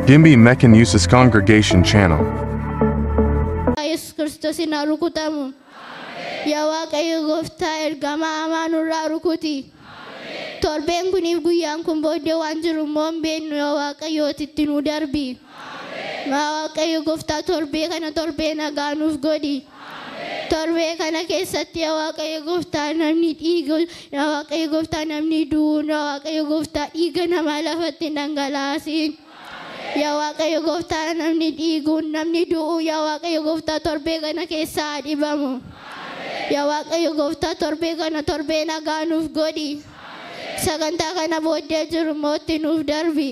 Gimbi Mekane Yesus Congregation Channel. Yesus Kiristoosiin haa rukutamu. Yaa Waaqayyo gooftaa ergamaa hamaa nurraa rukuti. Torbeen kuniif guyyaan kun booddee waan jiru immoo hin beeknu yaa Waaqayyootitti nu darbi. Yaa Waaqayyo gooftaa torbee kana torbee nagaa nuuf godhi. Torbee kana keessatti yaa Waaqayyo gooftaa namni dhiiga yaa Waaqayyo gooftaa namni du'u yaa Waaqayyo gooftaa dhiiga namaa lafatti hin dhangalaasiin. Yaa Waaqayyo gooftaa namni dhiigu namni du'u yaa Waaqayyo gooftaa torbee kana keessaa haa dhibamu. Yaa Waaqayyo gooftaa torbee kana torbee nagaa nuuf godhi. Sagantaa kana booddee jiru immoo itti nuuf darbi.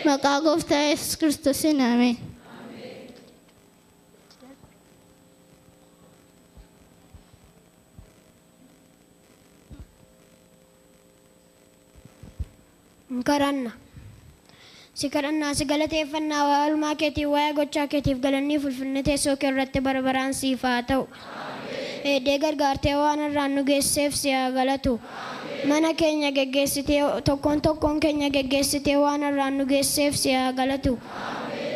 Maqaa gooftaa Yesuus Kiristoosiin ameen. Kadhanna. Si kadhannaa si galateeffannaa waa'ee oolmaa keetiif waa'ee gochaa keetiif galanni fulfinni teessoo kee irratti bara baraan siif haa ta'u. Eeddee gargaartee waan irraan nu geesseef si haa galatu. Mana keenya geggeessitee tokkoon tokkoon keenya geggeessitee waan irraan nu geesseef si haa galatu.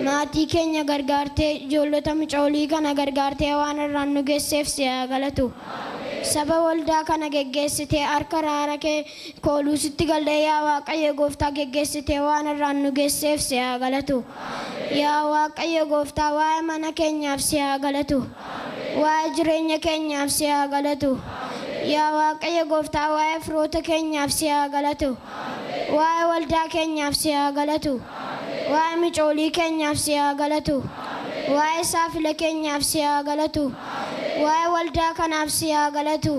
Maatii keenya gargaartee ijoollota mucoolii kana gargaartee waan irraan nu geesseef si haa galatu. Saba waldaa kana geggeessitee harka raara kee kooluu sitti gallee yaa Waaqayyo gooftaa geggeessitee waan irraan nu geesseef si haa galatu. Yaa Waaqayyo gooftaa waa'ee mana keenyaaf si haa galatu. Waa'ee jireenya keenyaaf si haa galatu. Yaa Waaqayyo gooftaa waa'ee firoota keenyaaf si haa galatu. Waa'ee waldaa keenyaaf si haa galatu. Waa'ee micoolii keenyaaf si haa galatu. Waa'ee saafila keenyaaf si haa galatu. Waa'ee waldaa kanaaf si haa galatu.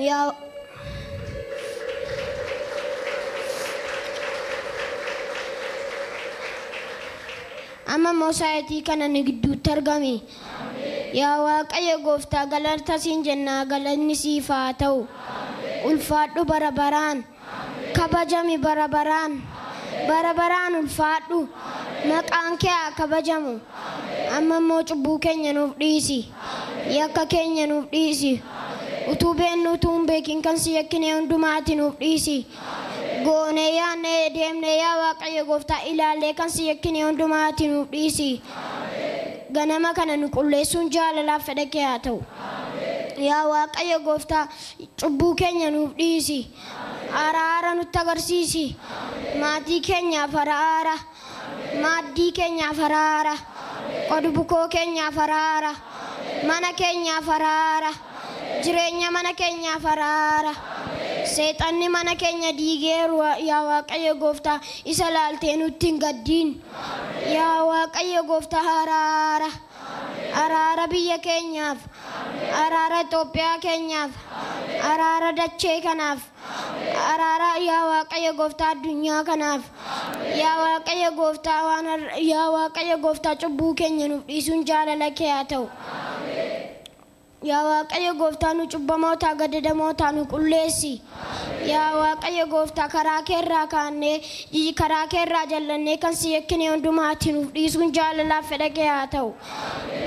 Yaa amma immoo sa'aatii kana nu gidduutti argame. Yaa Waaqayyo gooftaa galata siin jennaa galanni siif haa ta'u. Ulfaadhu bara baraan. Kabajami bara baraan. Bara baraan ulfaadhu. Maqaan kee haa kabajamu. Amma immoo cubbuu keenya nuuf dhiisi. Yakka keenya nuuf dhiisi. Utuu beennu utuu hin beekin kan si yakkine hundumaati nuuf dhiisi. Goonee yaannee deemnee yaa Waaqayyo gooftaa ilaallee kan si yakkine hundumaati nuuf dhiisi. Ganama kana nu qulleessuun jaalalaaf fedha kee haa ta'u. Yaa Waaqayyo gooftaa cubbuu keenya nuuf dhiisi. Araara nutti agarsiisi. Maatii keenyaaf araara. Maaddii keenyaaf araara. Qodbukoo keenyaaf araara. Mana keenyaaf araara. Jireenya mana keenyaaf araara. Seexanni mana keenya diigeeru yaa Waaqayyo gooftaa isa laaltee nutti hin gaddiin. Yaa Waaqayyo gooftaa araara. Araara biyya keenyaaf. Araara Itoophiyaa keenyaaf. Araara dachee kanaaf. Araara yaa Waaqayyo gooftaa addunyaa kanaaf. Yaa Waaqayyo gooftaa waan yaa Waaqayyo gooftaa cubbuu keenya nuuf dhiisuun jaalala kee haa ta'u. Yaa Waaqayyo gooftaa nu cubbamootaa gadadamootaa nu qulleessi. Yaa Waaqayyo gooftaa karaa keerraa kaannee karaa keerraa jallannee kan si yakkine hundumaatti nuuf dhiisuun jaalalaaf fedha kee haa ta'u.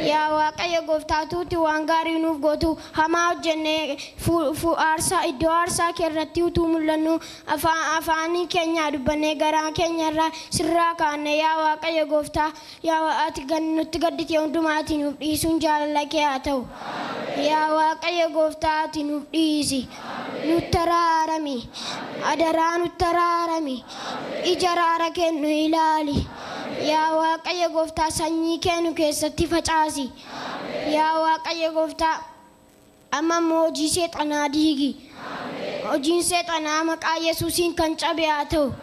Yaa Waaqayyo gooftaa tuuti waan gaarii nuuf gootu hamaa hojjennee aarsaa iddoo aarsaa kee irratti utuu mul'annu afaanii keenya dubbannee garaa keenya irraa sirraa kaannee yaa Waaqayyo gooftaa yaa ati nutti gaddite hundumaatti nuuf dhiisuun jaalala kee haa ta'u. Yaa Waaqayyo gooftaa ati nuuf dhiisi. Nutti araarami. Adaraa nutti araarami. Ija araara kee nu ilaali. Yaa Waaqayyo gooftaa sanyii kee nu keessatti facaasi. Yaa Waaqayyo gooftaa amma immoo hojii seexanaa diigi. Hojiin seexanaa maqaa Yesuusiin kan cabe haa ta'u.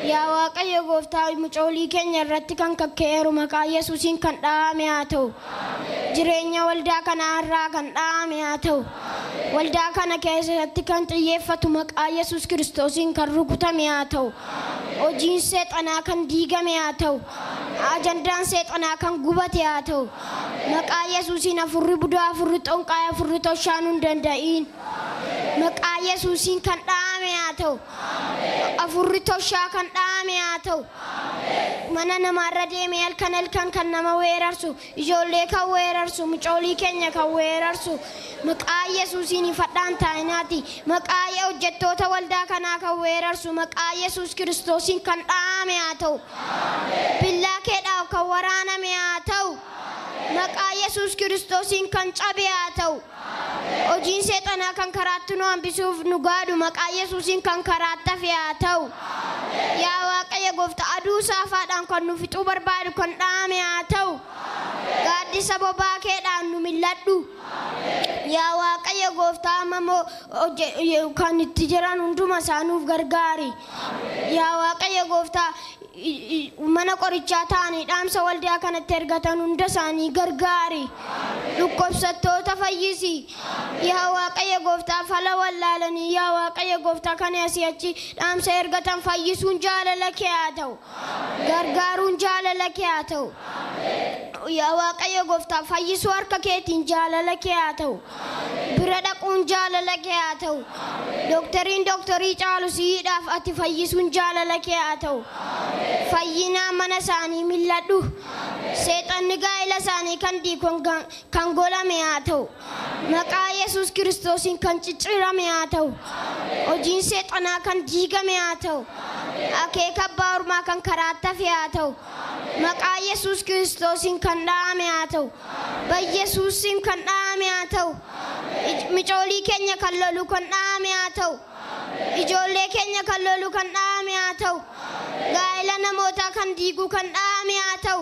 Yaa Waaqayyo gooftaa mucoolii keenya irratti kan kakkeeru maqaa Yesuusiin kan dhahame haa ta'u. Jireenya waldaa kanaa irraa kan dhahame haa ta'u. Waldaa kana keessatti kan xiyyeeffatu maqaa Yesuus Kiristoosiin kan rukutame haa ta'u. Hojiin seexanaa kan diigame haa ta'u. Ajandaan seexanaa kan gubate haa ta'u. Maqaa Yesuusiin afurri budaa, afurri xonqaa, afurri toshaan hin danda'iin. Maqaa Yesuusiin kan dha'ame haa ta'u. Afurri toshaa kan dha'ame haa ta'u. Mana namaarra deemee halkan halkan kan nama weerarsu, ijoollee kan weerarsu, mucoolii keenya kan weerarsu, maqaa Yesuusiin ifadhaan taa'inaati. Maqaa hojjettoota waldaa kanaa kan weerarsu, maqaa Yesuus Kiristoosiin kan dha'ame haa ta'u. Billaa keedhaaf kan waraaname haa ta'u. Maqaa Yesuus Kiristoosiin kan cabe haa ta'u. Hojiin seexanaa kan karaatti nu hambisuuf nu gaadu maqaa Yesuusiin kan karaatti hafe haa ta'u. Yaa Waaqayyo gooftaa aduu saafaadhaan kan nu fixuu barbaadu kan dha'ame haa ta'u. Gaaddisa bobaa keedhaan nu mil'adhu. Yaa Waaqayyo gooftaa amma immoo kan itti jiran hunduma isaa nuuf gargaari. Yaa Waaqayyo gooftaa mana qorichaa ta'anii dhaamsa waldaa kanatti ergatan hunda isaanii gargaari. Dhukkubsattoota fayyisi. Yaa Waaqayyo gooftaa fala wallaalanii yaa Waaqayyo gooftaa kan asii achi dhaamsa ergatan fayyisuun jaalala kee haa ta'u. Gargaaruun jaalala kee haa ta'u. Yaa Waaqayyo gooftaa fayyisuu harka keetiin jaalala kee haa ta'u. Bira dhaquun jaalala kee haa ta'u. Doktariin doktorii caalu siidhaaf ati fayyisuun jaalala kee haa ta'u. Fayyinaa mana isaanii mil'adhu. Seexanni gaa'ela isaanii kan diikon kan golame haa ta'u. Maqaa Yesuus Kiristoosiin kan ciccirame haa ta'u. Hojiin seexanaa kan diigame haa ta'u. Akeeka abbaa ormaa kan karaatti hafe haa ta'u. Maqaa Yesuus Kiristoosiin kan dha'ame haa ta'u. Bayyesuusiin kan dha'ame haa ta'u. Micoolii keenya kan lolu kan dha'ame haa ta'u. Ijoollee keenya kan lolu kan dha'ame haa ta'u. Gaa'ela namootaa kan diigu kan dha'ame haa ta'u.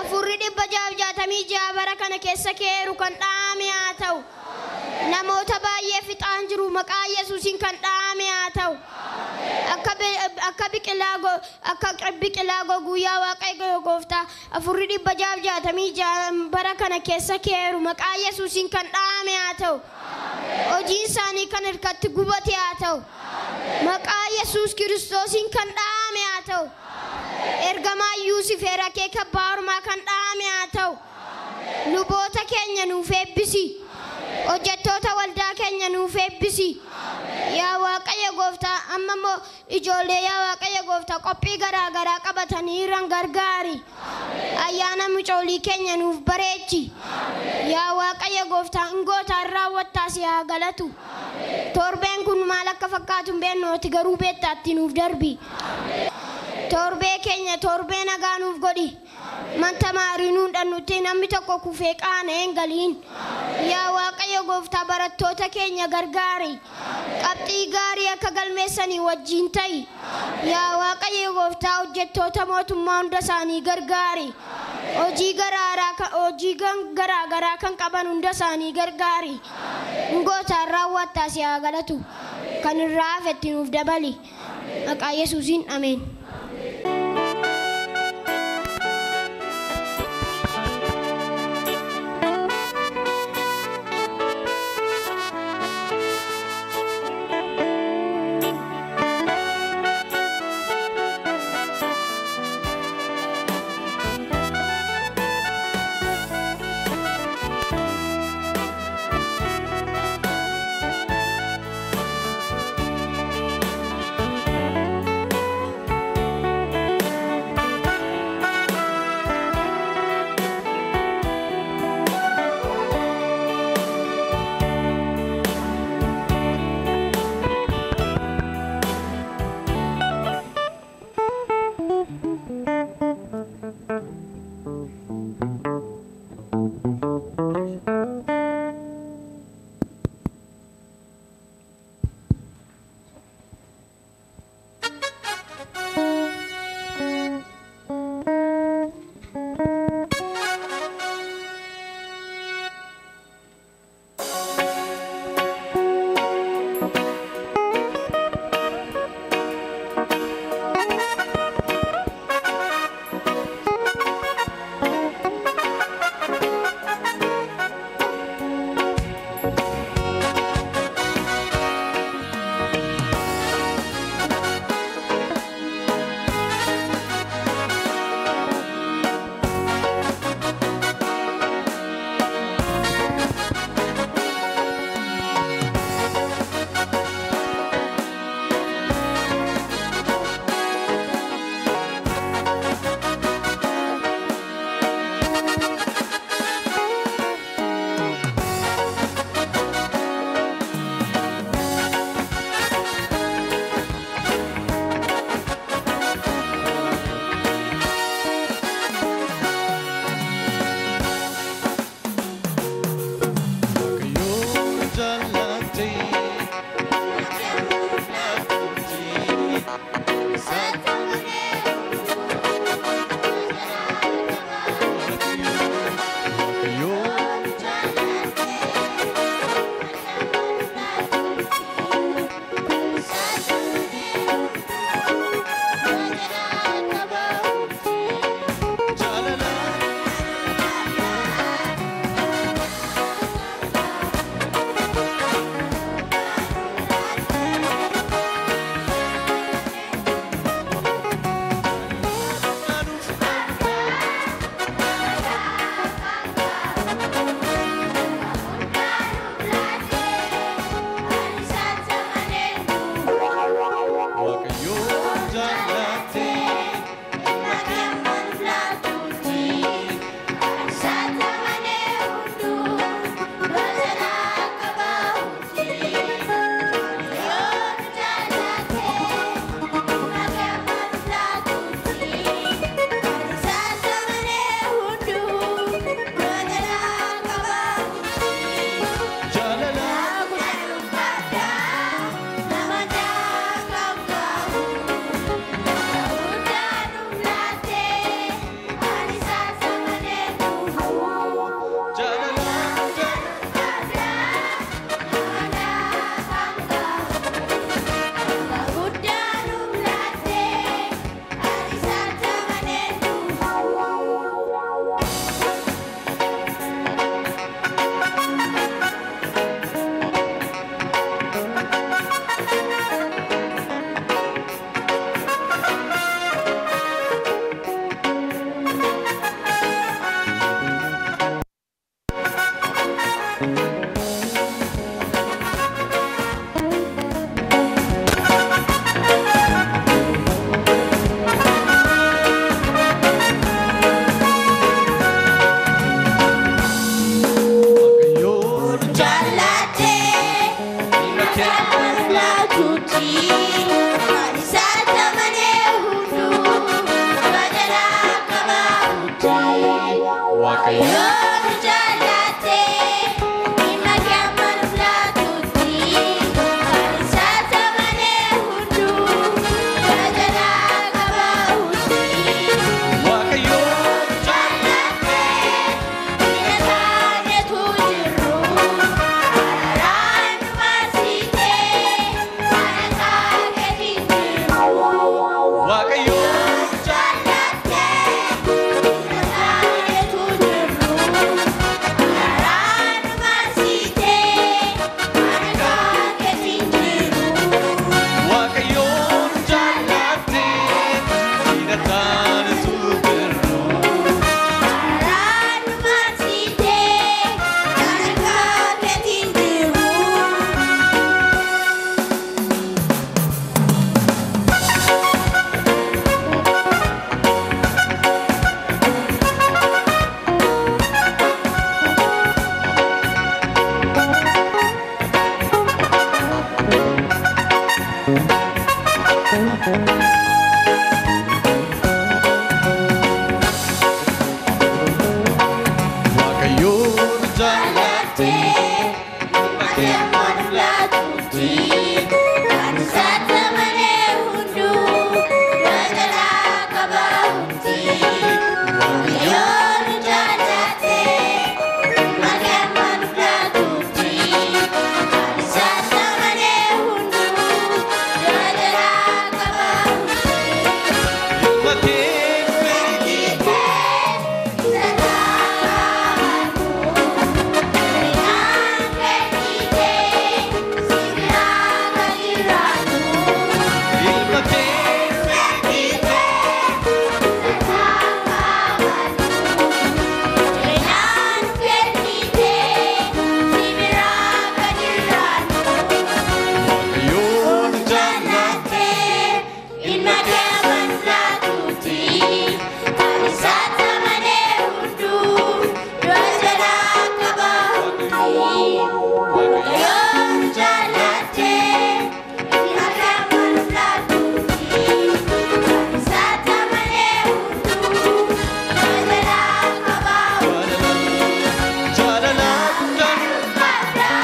Afurri 666 bara kana keessa keeru kan dha'ame haa ta'u. Namoota baay'ee fixaan jiru maqaa Yesuusiin kan dha'ame haa ta'u. Akka biqilaa goguu yaa Waaqayyo gooftaa afurri 666 bara kana keessa keeru maqaa Yesuusiin kan dha'ame haa ta'u. Hojiin isaanii kan harkatti gubate haa ta'u. Maqaa Yesuus Kiristoosiin kan dha'ame haa ta'u. Ergamaa Yuusuf akeeka abbaa ormaa kan dha'ame haa ta'u. Luboota keenya nuuf eebbisi. Hojjettoota waldaa keenya nuuf eebbisi. Yaa Waaqayyo gooftaa amma immoo ijoollee yaa Waaqayyo gooftaa qophii garaa garaa qabatanii jiran gargaari. Ayyaana mucoolii keenya nuuf bareechi. Yaa Waaqayyo gooftaa ingootaan raawwattaas si haa galatu. Torbeen kun maal akka fakkaatu hin beeknu ati garuu beektaatti nuuf darbi. Torbee keenya torbee nagaa nuuf godhi. Manta maarii nuun dhannutti namni tokko kufee qaana'ee hin galiin. Yaa Waaqayyo gooftaa barattoota keenya gargaari. Qabxii gaarii akka galmeessanii wajjin ta'i. Yaa Waaqayyo gooftaa hojjettoota mootummaa hunda isaanii gargaari. Hojii garaa garaa kan qaban hunda isaanii gargaari. Ngootaan raawwattaa si haa galatu. Kan irraa hafetti nuuf dabali. Maqaa Yesuusiin ameen. Waaqayyoon jaallatte dhimma keemman filaatutti kan isaatti malee hunduu tajaajila qabahutti. Waaqayyoon jaallatte biyya taanetu jiru araaraan marsitee kan taaketiin jiru. Waaqayyoon jaallatte biyya taanetu jiru araaraan marsitee kan taaketiin jiru. Waaqayyoon jaallatte dhiira taanetu jiru. Araaraan marsitee kan taaketiin jiru. Waaqayyoon jaallatte dhimma keemman filaatutti Kan isaatti malee hunduu tajaajila qabahutti. Waaqayyoon jaallatte dhimma keemman filaatutti. Kan isaatti malee hunduu tajaajila qabahutti. Ilma kee ergite ilma kee ergite Waaqayyoon jaallatte Ilma keemman filaatutti kan isaatti malee hunduu tajaajila qabahutti. Waaqayyoon jaallatte ilma keemman filaatutti kan isaatti malee hunduu tajaajila qabahutti. Jaalala guddaa jaalala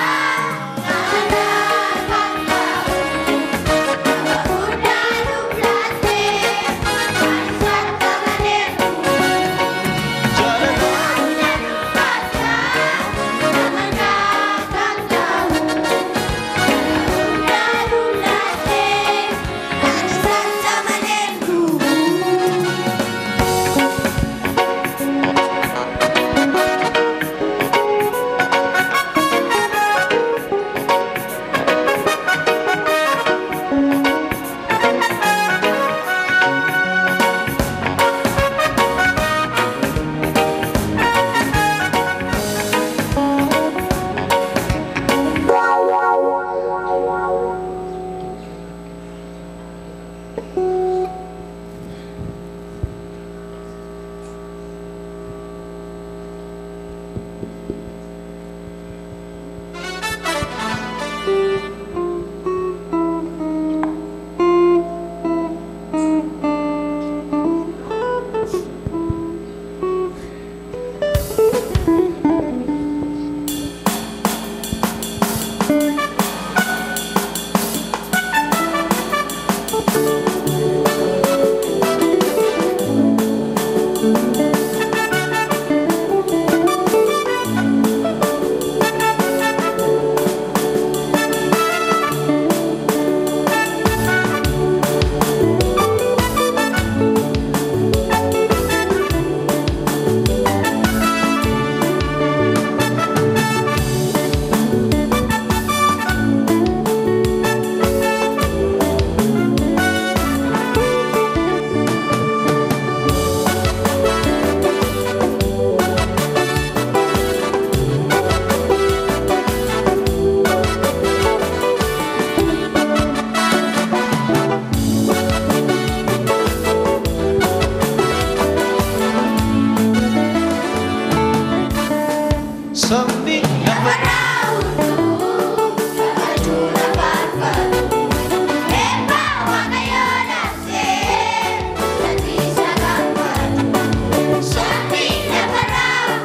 sabni lafa Something never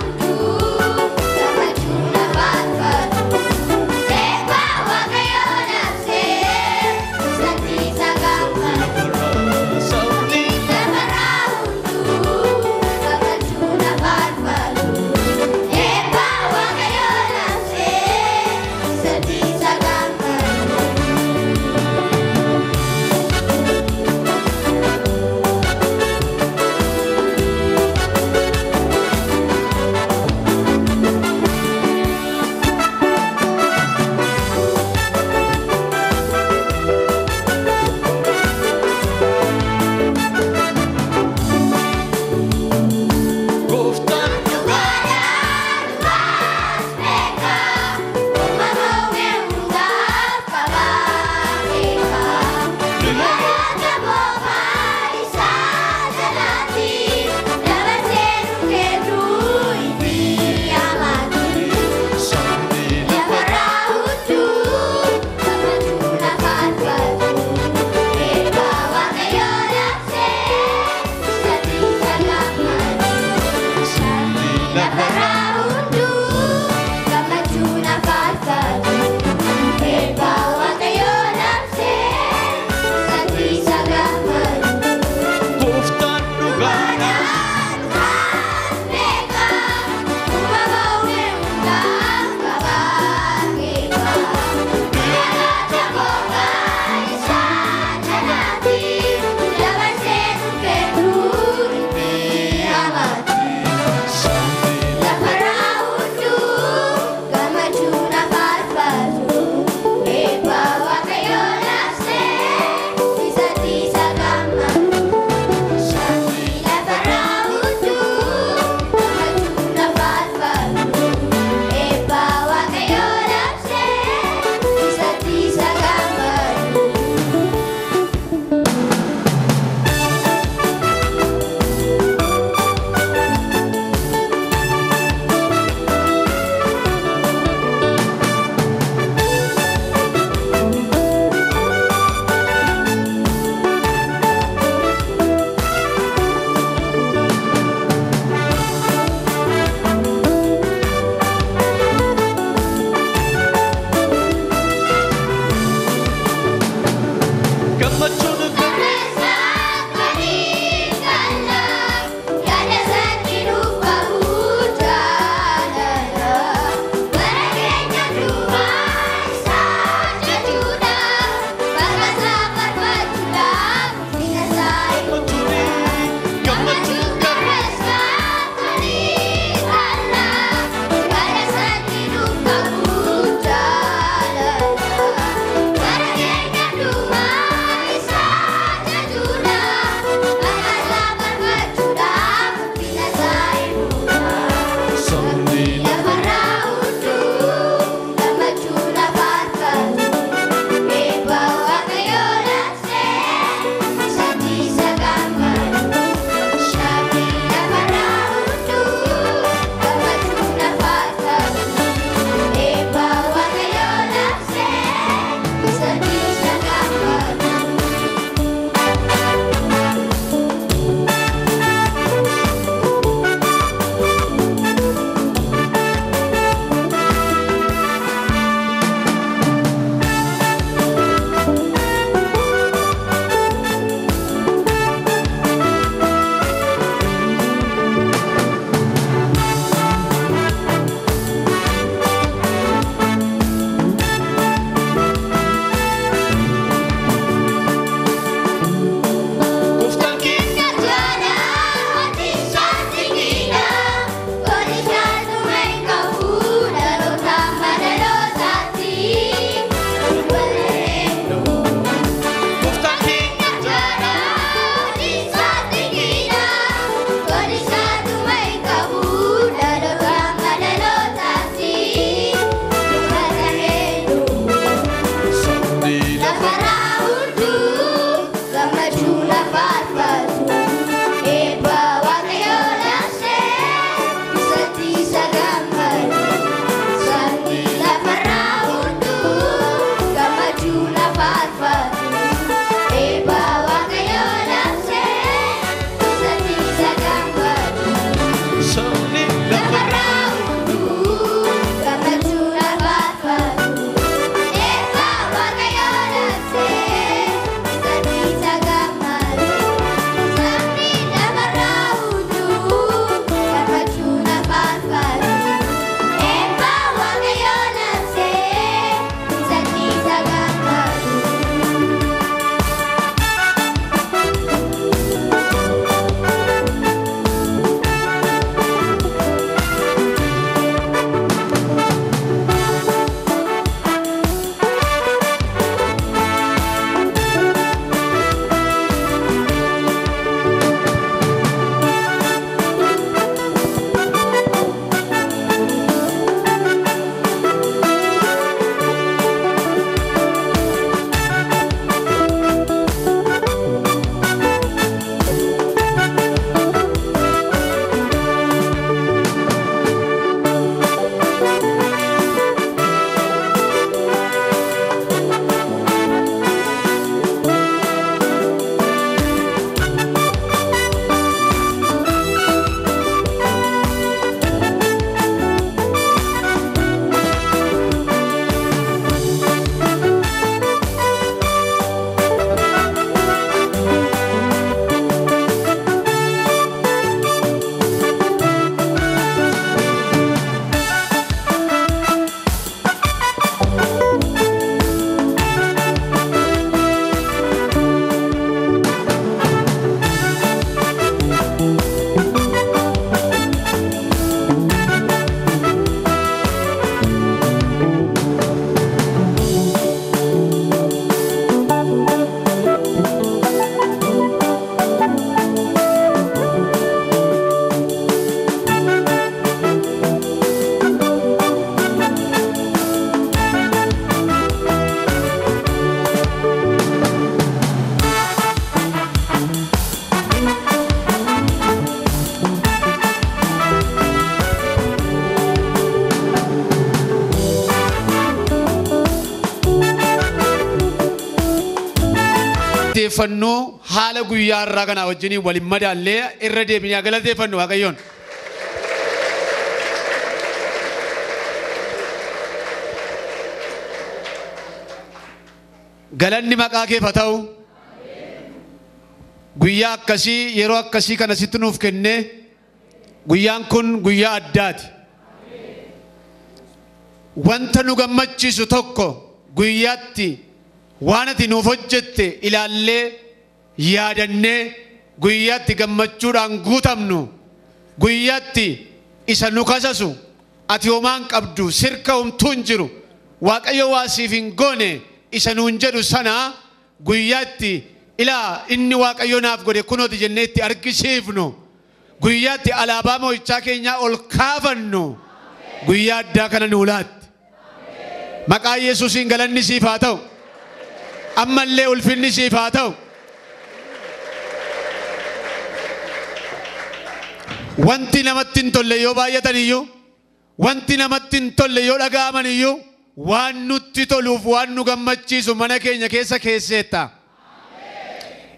Galateeffannoo haala guyyaa irraa kanaa wajjiniin waliin madaallee irra deebinee galateeffannu Waaqayyoon. Galanni maqaa keef haa ta'u. Guyyaa akkasii yeroo akkasii kana sitti nuuf kennee guyyaan kun guyyaa addaati. Wanta nu gammachiisu tokko guyyaatti waan ati nuuf hojjette ilaallee yaadannee guyyaatti gammachuudhaan guutamnu guyyaatti isa nu kasasu ati homaan qabdu sirka homtuu hin jiru Waaqayyo waa siif hin goone isa nuun jedhu sana guyyaatti ilaa inni Waaqayyo naaf godhe kunooti jennee itti argisiifnu guyyaatti alaabaa mo'ichaa keenyaa ol kaafannu guyyaa addaa kana nuu laatte. Maqaa Yesuusiin galanni siif haa ta'u. Ammallee ulfinni siif haa ta'u. Wanti namatti hin tolle yoo baay'atan iyyuu, wanti namatti hin tolle yoo dhaga'aman iyyuu, waan nutti toluuf waan nu gammachiisu mana keenya keessa keesseetta.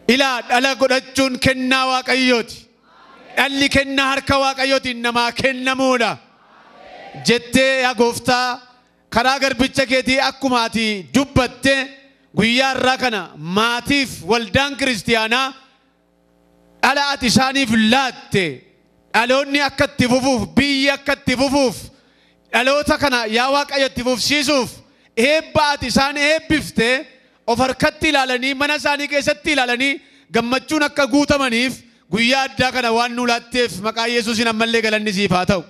Ilaa dhala godhachuun kennaa Waaqayyooti. Dhalli kennaa harka Waaqayyootiin namaa kennamuudha. Jettee yaa gooftaa karaa garbicha keetii akkuma ati dubbatte guyyaa irraa kana maatiif waldaan kiristiyaanaa dhala ati isaaniif laatte dhaloonni akka itti fufuuf biyyi akka itti fufuuf dhaloota kana yaa Waaqayyo itti fufsiisuuf eebba ati isaan eebbifte of harkatti ilaalanii mana isaanii keessatti ilaalanii gammachuun akka guutamaniif guyyaa addaa kana waan nu laatteef maqaa Yesuusiin ammallee galanni siif haa ta'u.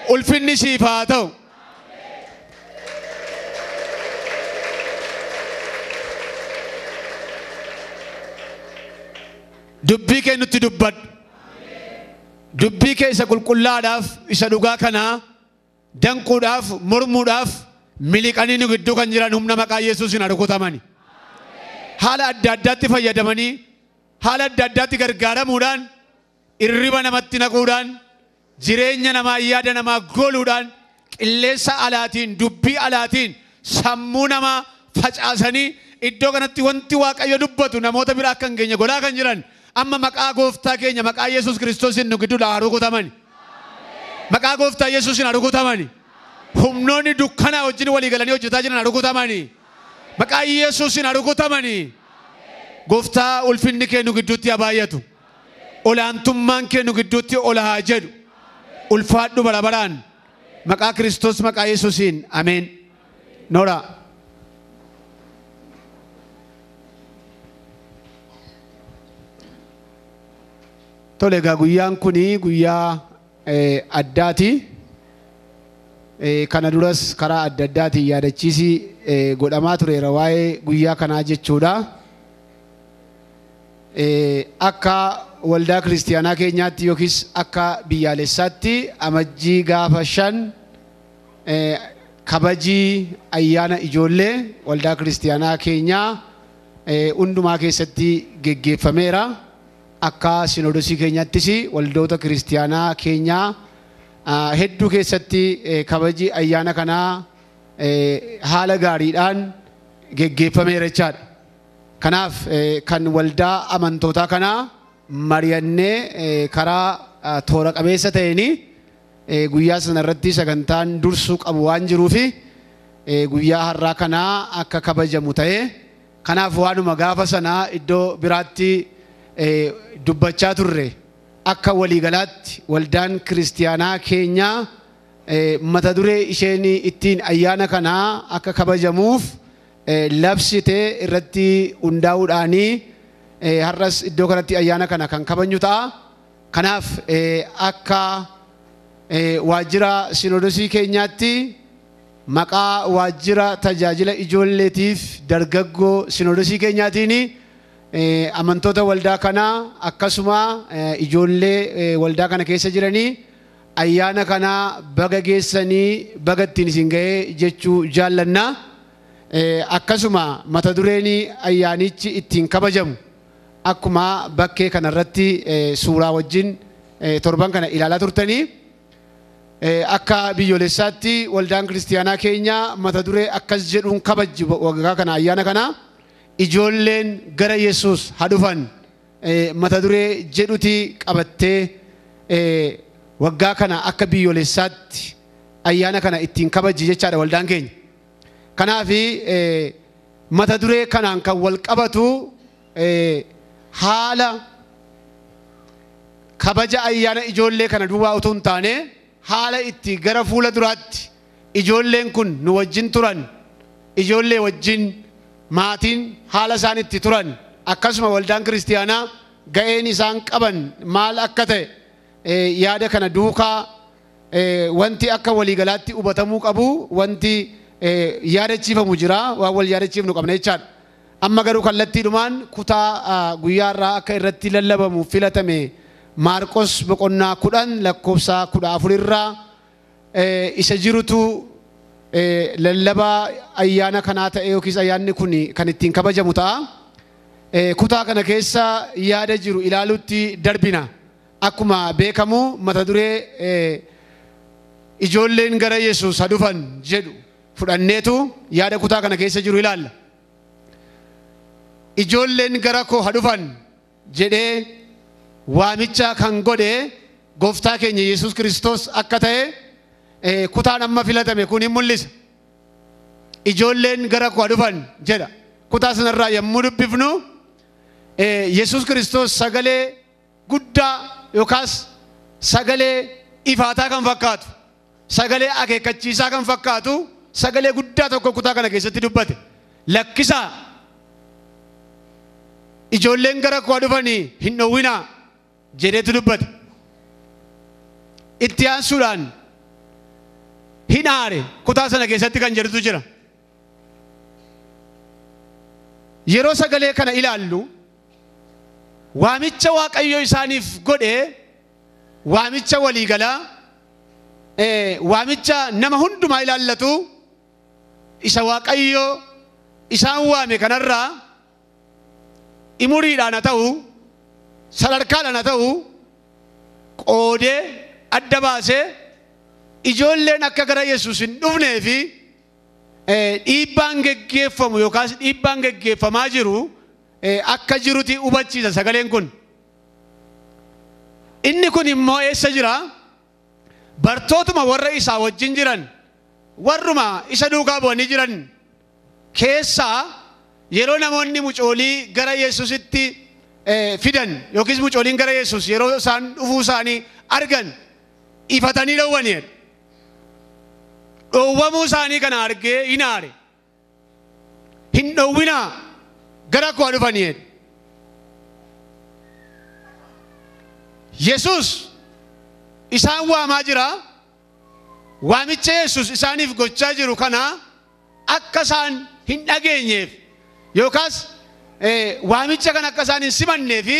Ulfinni siif haa ta'u. Dubbii kee nutti dubbadhu. Dubbii kee isa qulqullaadhaaf isa dhugaa kanaa danquudhaaf mormuudhaaf miliqanii nu gidduu kan jiran humna maqaa Yesuusiin rukutamani. Haala adda addaatti fayyadamanii haala adda addaatti gargaaramuudhaan irriba namatti naquudhaan jireenya namaa yaada namaa gooluudhaan qilleensa alaatiin dubbii alaatiin sammuu namaa facaasanii iddoo kanatti wanti Waaqayyo dubbatu namoota bira akka hin geenye godhaa kan jiran amma maqaa gooftaa keenya maqaa Yesuus Kiristoosiin nu gidduudhaa rukutamani. Maqaa gooftaa Yesuusiin rukutamani. Humnoonni dukkanaa wajjin walii galanii hojjetaa jiran rukutamani. Maqaa Yesuusiin rukutamani. Gooftaa ulfinni kee nu gidduutti haa baay'atu. Olaantummaan kee nu gidduutti ol haa jedhu. Ulfaadhu bara baraan. Maqaa Kiristoos maqaa Yesuusiin ameen. Noora. Tole egaa guyyaan kuni guyyaa addaati. Kana duras karaa adda addaatiin yaadachiisi godhamaa tureera waa'ee guyyaa kanaa jechuudha. Akka waldaa kiristiyaanaa keenyaatti yookiis akka biyyaalessaatti amajjii gaafa 5 kabajii ayyaana ijoollee waldaa kiristiyaanaa keenyaa hundumaa keessatti geggeeffameera. Akka sinodosii keenyaattis waldoota kiristiyaanaa keenyaa hedduu keessatti kabajii ayyaana kanaa haala gaariidhaan geggeeffameera jechaadha. Kanaaf kan waldaa amantootaa kanaa mari'annee karaa toora qabeessa ta'een guyyaa sana irratti sagantaan dursuu qabu waan jiruufi guyyaa har'aa kanaa akka kabajamu ta'ee kanaaf waanuma gaafa sanaa iddoo biraatti dubbachaa turre akka waliigalaatti waldaan kiristiyaanaa keenyaa mata duree isheen ittiin ayyaana kanaa akka kabajamuuf labsitee irratti hundaa'uudhaanii har'as iddoo kanatti ayyaana kana kan kabajnu ta'a. Kanaaf akka waajjira sinodosii keenyaatti maqaa waajjira tajaajila ijoolleetiif dargaggoo sinodosii keenyaatiin amantoota waldaa kanaa akkasuma ijoollee waldaa kana keessa jiranii ayyaana kanaa baga geessanii baga ittiin isin ga'ee jechuu jaallanna. Akkasuma mata dureen ayyaanichi ittiin kabajamu akkuma bakkee kanarratti suuraa wajjin torban kana ilaalaa turtanii akka biyyoolessaatti waldaan kiristiyaanaa keenya mata duree akkas jedhuun kabajji waggaa kana ayyaana kana ijoolleen gara Yesuus haa dhufan mata duree jedhuti qabattee waggaa kana akka biyyoolessaatti ayyaana kana ittiin kabaji jechaadha waldaan keenya. Kanaaf mata duree kanaan kan wal qabatu haala kabaja ayyaana ijoollee kana duwwaa utuu hin taane haala itti gara fuula duraatti ijoolleen kun nu wajjin turan, ijoollee wajjin maatiin haala isaan itti turan, akkasuma waldaan kiristiyaanaa ga'een isaan qaban maal akka ta'e yaada kana duukaa wanti akka waliigalaatti hubatamuu qabu wanti yaadachiifamu jira, waan wal yaadachiifnu qabna jechaadha. Amma garuu kallattiidhumaan kutaa guyyaarraa akka irratti lallabamu filatame Maarqos boqonnaa 10 lakkoofsa 14 irraa isa jirutu lallabaa ayyaana kanaa ta'e yookiis ayyaanni kun kan ittiin kabajamu ta'a. Kutaa kana keessa yaada jiru ilaalutti darbina. Akkuma beekamu mata duree ijoolleen gara Yesuus haa dhufan jedhu fudhanneetu yaada kutaa kana keessa jiru ilaalla. Ijoolleen gara koo haa dhufan jedhee waamicha kan godhe gooftaa keenya Yesuus Kiristoos akka ta'e kutaan amma filatame kun hin mul'isa. Ijoolleen gara koo haa dhufan jedha. Kutaa sanarraa yommuu dubbifnu Yesuus Kiristoos sagalee guddaa yookaas sagalee ifaataa kan fakkaatu, sagalee akeekkachiisaa kan fakkaatu, sagalee guddaa tokko kutaa kana keessatti dubbate. Lakkisaa ijoolleen gara koo dhufanii hin dhowwinaa jedheetu dubbate. Itti aansuudhaan hin aare kutaa sana keessatti kan jedhutu jira. Yeroo sagalee kana ilaallu waamicha Waaqayyo isaaniif godhe, waamicha waliigalaa, waamicha nama hundumaa ilaallatu isa Waaqayyo isaan waame kanarraa umuriidhaan haa ta'u sadarkaadhaan haa ta'u qoodee adda baasee ijoolleen akka gara Yesuus hin dhufnee fi dhiibbaan geggeeffamu yookaas dhiibbaan geggeeffamaa jiru akka jiruti hubachiisa sagaleen kun. Inni kun immoo eessa jira? Bartootuma warra isaa wajjin jiran, warruma isa duukaa bu'anii jiran keessaa yeroo namoonni mucoolii gara Yesuusitti fidan yookiis mucooliin gara Yesuus yeroo isaan dhufuu isaanii argan ifatanii dhowwanii. Dhowwamuu isaanii kana argee hin aare. Hin dhowwinaa gara koo dhufanii. Yesuus isaan waamaa jira. Waamicha Yesuus isaaniif gochaa jiru kana akka isaan hin dhageenyeef yookaas waamicha kana akka isaan hin simannee fi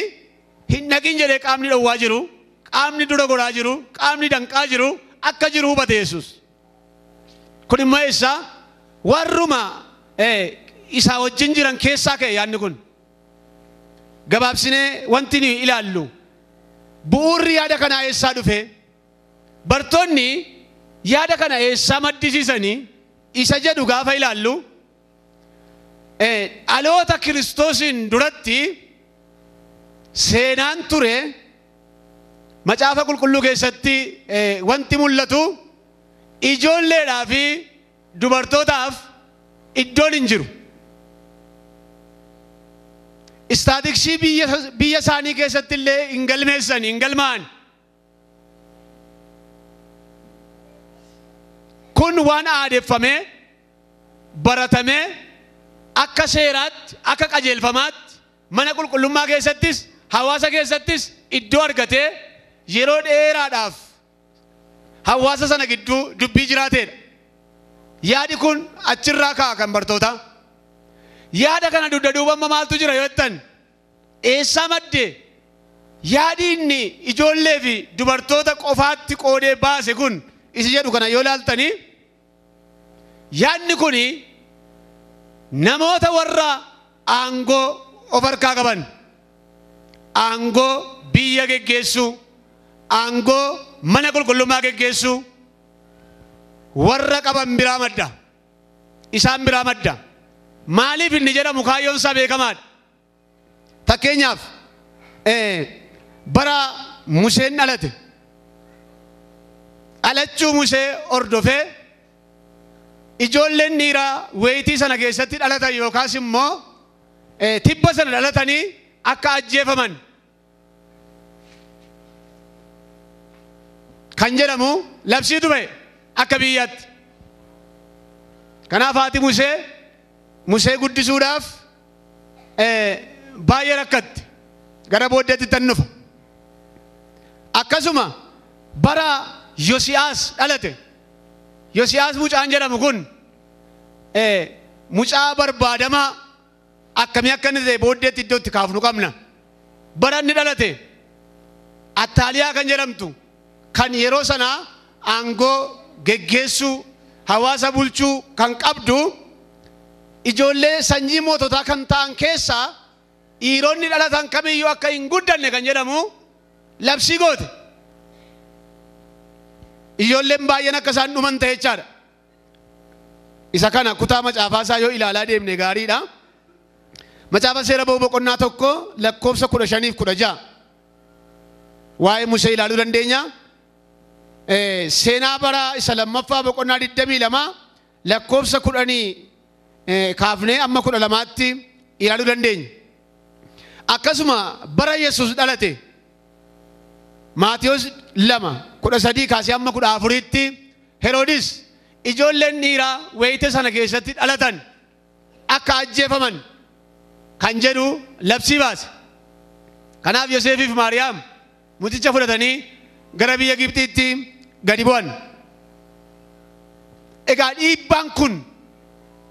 hin dhagin jedhee qaamni dhowwaa jiru, qaamni dura goraa jiru, qaamni danqaa jiru akka jiru hubate Yesuus. Kun immoo eessaa warruma isaa wajjin jiran keessaa ka'e yaadni kun. Gabaabsinee wanti nuyi ilaallu bu'uurri yaada kanaa eessaa dhufe? Bartoonni yaada kana eessaa maddisiisanii isa jedhu gaafa ilaallu dhaloota Kiristoosiin duratti seenaan ture macaafa qulqulluu keessatti wanti mul'atu ijoolleedhaa fi dubartootaaf iddoon hin jiru. Istaatiksii biyya isaanii keessatti illee hin galmeessan, hin galmaa'an. Kun waan aadeffamee baratamee akka seeraatti, akka qajeelfamaatti mana qulqullummaa keessattis hawaasa keessattis iddoo argatee yeroo dheeraadhaaf hawaasa sana gidduu dubbii jiraateedha. Yaadi kun achirraa ka'a kan bartootaa. Yaada kana dugda duuba amma maaltu jira yoo jettan eessaa madde yaadi inni ijoollee fi dubartoota qofaatti qoodee baase kun isa jedhu kana yoo ilaaltanii yaadni kun namoota warra aangoo of harkaa qaban, aangoo biyya geggeessuu, aangoo mana qulqullummaa geggeessuu warra qaban biraa madda. Isaan biraa madda. Maaliif inni jedhamu kaayyoon isaa beekamaadha. Fakkeenyaaf bara Museen dhalate dhalachuu Musee hordofee ijoolleen dhiiraa wayitii sana keessatti dhalatan yookaas immoo tibba sana dhalatanii akka ajjeefaman kan jedhamu labsiitu ba'e akka biyyaatti. Kanaaf haati Musee guddisuudhaaf baay'ee rakkatti gara booddeetti tan dhufa. Akkasuma bara Yosiyaas dhalate Yosiyaas mucaan jedhamu kun mucaa barbaadamaa akkamii akka inni ta'e booddeetti iddootti kaafnu qabna. Bara inni dhalate Attaaliyaa kan jedhamtu kan yeroo sanaa aangoo geggeessuu hawaasa bulchuu kan qabdu ijoollee sanyii moototaa kan ta'an keessaa dhiironni dhalatan kamiyyuu akka hin guddanne kan jedhamu labsii goote. Ijoolleen baay'een akka isaan dhuman ta'e jechaadha. Isa kana kutaa macaafaa isaa yoo ilaalaa deemne gaariidha. Macaafa seera ba'uu boqonnaa 1 lakkoofsa 15 fi 16 waa'ee Musee ilaaluu dandeenya. Seenaa bara isa lammaffaa boqonnaa 22 lakkoofsa 10 kaafnee amma 12tti ilaaluu dandeenya. Akkasuma bara Yesuus dhalate Maatiyos 2:13 kaasee amma 14tti Heroodis ijoolleen dhiiraa wayita sana keessatti dhalatan akka ajjeefaman kan jedhu labsii baase. Kanaaf Yoseefii fi Maariyaam mucicha fudhatanii gara biyya Gibxiitti gadi bu'an. Egaa dhiibbaan kun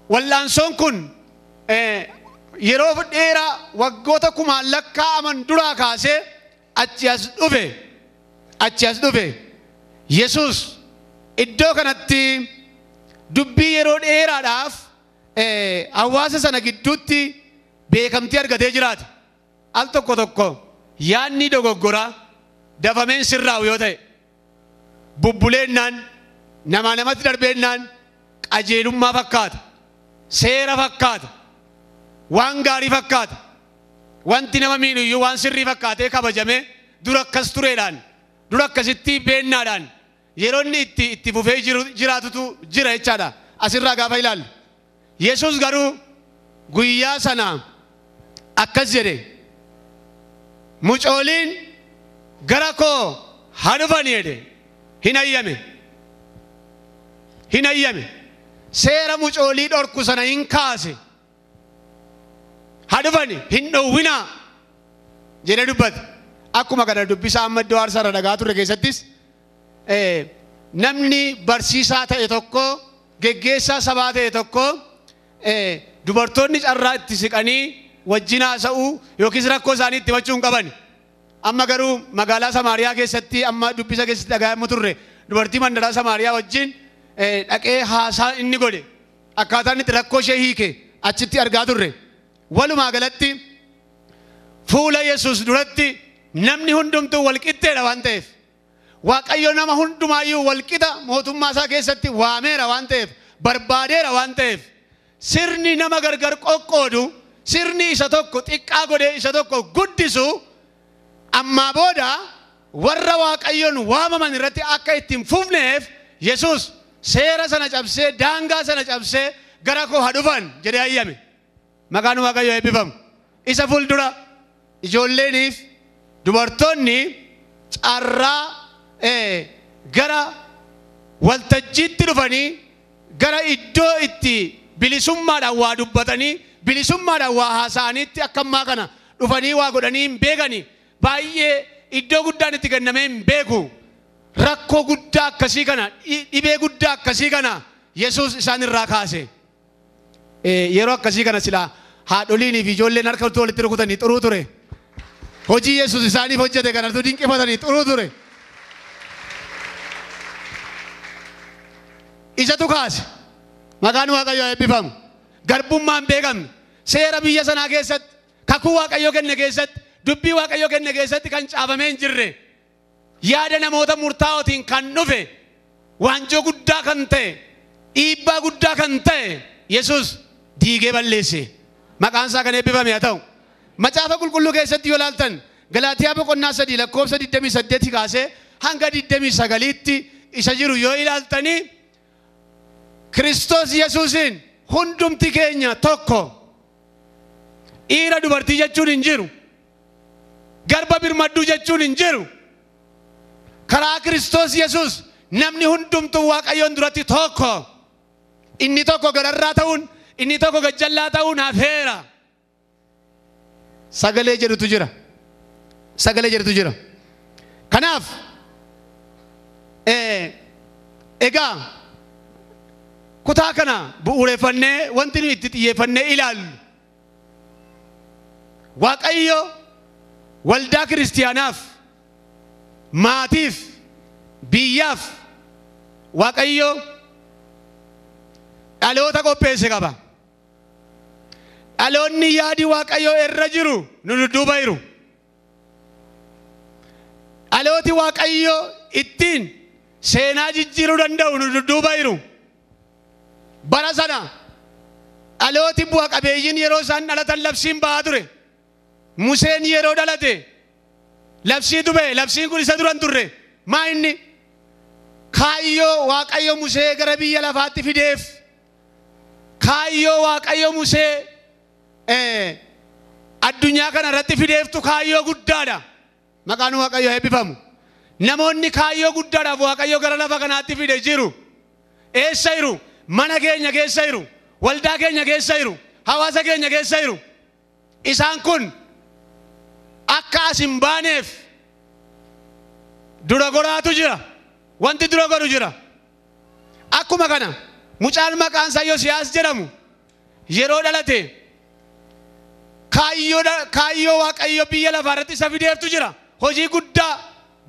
wal'aansoon kun yeroo dheeraa waggoota kumaan lakkaa'aman duraa kaasee achi as dhufe. Yesuus iddoo kanatti dubbii yeroo dheeraadhaaf hawaasa sana gidduutti beekamtii argatee jiraate. Al tokko tokko yaadni dogoggoraa dafameen sirraa'u yoo ta'e bubbuleennaan namaa namatti darbeennaan qajeelummaa fakkaata, seera fakkaata, waan gaarii fakkaata. Wanti nama miidhu iyyuu waan sirrii fakkaatee kabajamee dura akkas tureedhaan dura akkasitti beennaadhaan yeroo inni itti fufee jiraatutu jira jechaadha. Asirraa gaafa ilaallu Yesuus garuu guyyaa sana akkas jedhe, mucooliin gara koo haa dhufan jedhe. Hin ayyame. Seera mucoolii dhorku sana hin kaase. Haa dhufani hin dhowwinaa jedhee dubbate. Akkuma kana dubbisaa amma iddoo aarsaa irra dhagaa turre keessattis namni barsiisaa ta'e tokko geggeessaa sabaa ta'e tokko dubartoonni carraa itti siqanii wajjin haasa'uu yookiis rakkoo isaanii itti himachuu hin qaban. Amma garuu magaalaa Samaariyaa keessatti amma dubbisa keessatti dhagaa'amu turre dubartii mandaraa Samaariyaa wajjin dhaqee haasaa inni godhe akkaataan itti rakkoo ishee hiike achitti argaa turre. Walumaa galatti fuula Yesuus duratti namni hundumtuu walqixxeedha waan ta'eef Waaqayyo nama hundumaayyuu walqixa mootummaa isaa keessatti waameera waan ta'eef barbaadeera waan ta'eef sirni nama gargar qoqqoodu sirni isa tokko xiqqaa godhee isa tokko guddisu ammaa booda warra Waaqayyoon waamaman irratti akka ittiin fufneef Yesuus seera sana cabsee daangaa sana cabsee gara koo haa dhufan jedhee ayyame. Maqaan Waaqayyoo eebbifamu. Isa fuuldura ijoolleeniif dubartoonni carraa gara waltajjiitti dhufanii gara iddoo itti bilisummaadhaan waa dubbatanii bilisummaadhaan waa haasa'aniitti akka ammaa kana dhufanii waa godhanii hin beekani. Baay'ee iddoo guddaan itti kennamee hin beeku. Rakkoo guddaa akkasii kana dhibee guddaa akkasii kana Yesuus isaan irraa kaase. Yeroo akkasii kana silaa haadholiinii fi ijoolleen harka walitti rukutanii xuruu ture. Hojii Yesuus isaaniif hojjete kanatu dinqifatanii xuruu ture. Isatu kaase. Maqaan Waaqayyoo eebbifamu. Garbummaan beekamne seera biyya sanaa keessatti kakuu Waaqayyoo kenne keessatti dubbii Waaqayyoo kenne keessatti kan caafamee hin jirre yaada namoota murtaa'ootiin kan dhufe waanjoo guddaa kan ta'e dhiibbaa guddaa kan ta'e Yesuus Diigee balleesse. Maqaan isaa kan eebbifame haa ta'u. Macaafa qulqulluu keessatti yoo ilaaltan Galaatiyaa boqonnaa 3 lakkoofsa 28 kaasee hanga 29tti isa jiru yoo ilaaltanii Kiristoos Yesuusiin hundumti keenya tokko. Dhiira dubartii jechuun hin jiru. Garba birmadduu jechuun hin jiru. Karaa Kiristoos Yesuus namni hundumtuu Waaqayyoon duratti tokko. Inni tokko gararraa ta'uun, inni tokko gajjallaa ta'uun hafeera. Sagalee jedhutu jira. Sagalee jedhutu jira. Kanaaf egaa kutaa kana bu'uureffannee wanti nuyi itti xiyyeeffannee ilaallu Waaqayyo waldaa kiristiyaanaaf, maatiif, biyyaaf Waaqayyo dhaloota qopheesse qaba. Dhaloonni yaadi Waaqayyo irra jiru nu dudduuba jiru. Dhalooti Waaqayyo ittiin seenaa jijjiiruu danda'u nu dudduuba jiru. Bara sana dhalooti bu'a qabeeyyiin yeroo isaan dhalatan labsiin ba'aa ture. Museen yeroo dhalate labsiitu ba'e. Labsiin kun isa duran turre. Maa inni kaayyoo Waaqayyo Musee gara biyya lafaatti fideef, kaayyoo Waaqayyo Musee addunyaa kana irratti fideeftu kaayyoo guddaadha. Maqaan Waaqayyoo eebbifamu. Namoonni kaayyoo guddaadhaaf Waaqayyo gara lafa kanaatti fide jiru. Eessa jiru? Mana keenya keessa jiru. Waldaa keenya keessa jiru. Hawaasa keenya keessa jiru. Isaan kun akka as hin baaneef dura goraatu jira. Wanti dura goru jira. Akkuma kana mucaan maqaan isaa Yosiyaas jedhamu yeroo dhalate kaayyoo Waaqayyo biyya lafaa irratti isa fideeftu jira. Hojii guddaa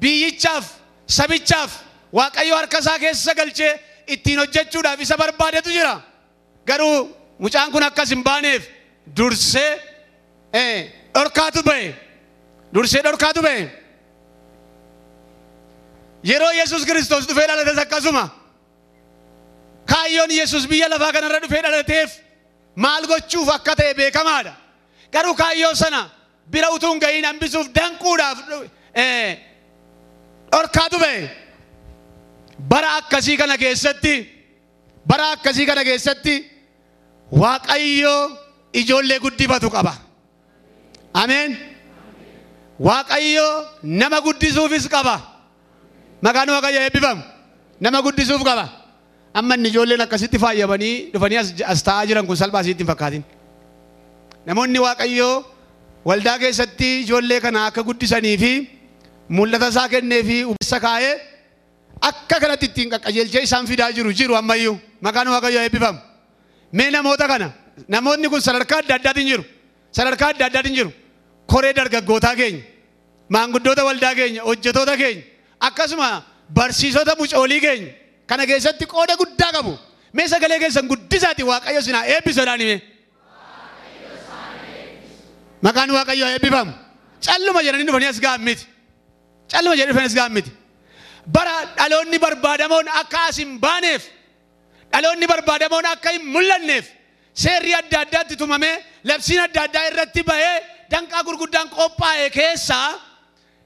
biyyichaaf, sabichaaf Waaqayyo harka isaa keessa galchee ittiin hojjechuudhaaf isa barbaadetu jira. Garuu mucaan kun akkas hin baaneef dursee dhorkaatu ba'e. Dursee dhorkaatu ba'e. Yeroo Yesuus Kiristoos dhufee dhalates akkasuma. Kaayyoon Yesuus biyya lafaa kanarra dhufee dhalateef maal gochuuf akka ta'e beekamaadha. Garuu kaayyoo sana bira utuu hin ga'iin hambisuuf danquudhaaf dhorkaatu ba'e. Bara akkasii kana keessatti, bara akkasii kana keessatti Waaqayyo ijoollee guddifatu qaba. Ameen. Waaqayyo nama guddisuufis qaba. Maqaan Waaqayyoo eebbifamu. Nama guddisuuf qaba. Amma inni ijoolleen akkasitti faayamanii dhufanii as taa'aa jiran kun salphaa isitti hin fakkaatin. Namoonni Waaqayyoo waldaa keessatti ijoollee kana akka guddisanii fi mul'ata isaa kennee fi uwwisa kaa'ee akka kanatti ittiin qaqqajeelchee isaan fidaa jiru ammayyuu. Maqaan Waaqayyoo eebbifamu. Mee namoota kana, namoonni kun sadarkaa adda addaatiin jiru. Sadarkaa adda addaatiin jiru. Koree dargaggootaa keenya, maanguddoota waldaa keenya, hojjetoota keenya, akkasuma barsiisota mucoolii keenya kana keessatti qooda guddaa qabu. Mee sagalee keessan guddisaati Waaqayyo isin haa eebbisu jedhaan hime. Maqaan Waaqayyoo eebbifamu. Calluma jedhanii dhufanii as ga'an miti. Calluma jedhanii dhufanii as ga'an miti. Bara dhaloonni barbaadamoon akka as hin baaneef, dhaloonni barbaadamoon akka hin mul'anneef seerri adda addaatti tumamee labsiin adda addaa irratti ba'ee danqaa gurguddaan qophaa'e keessaa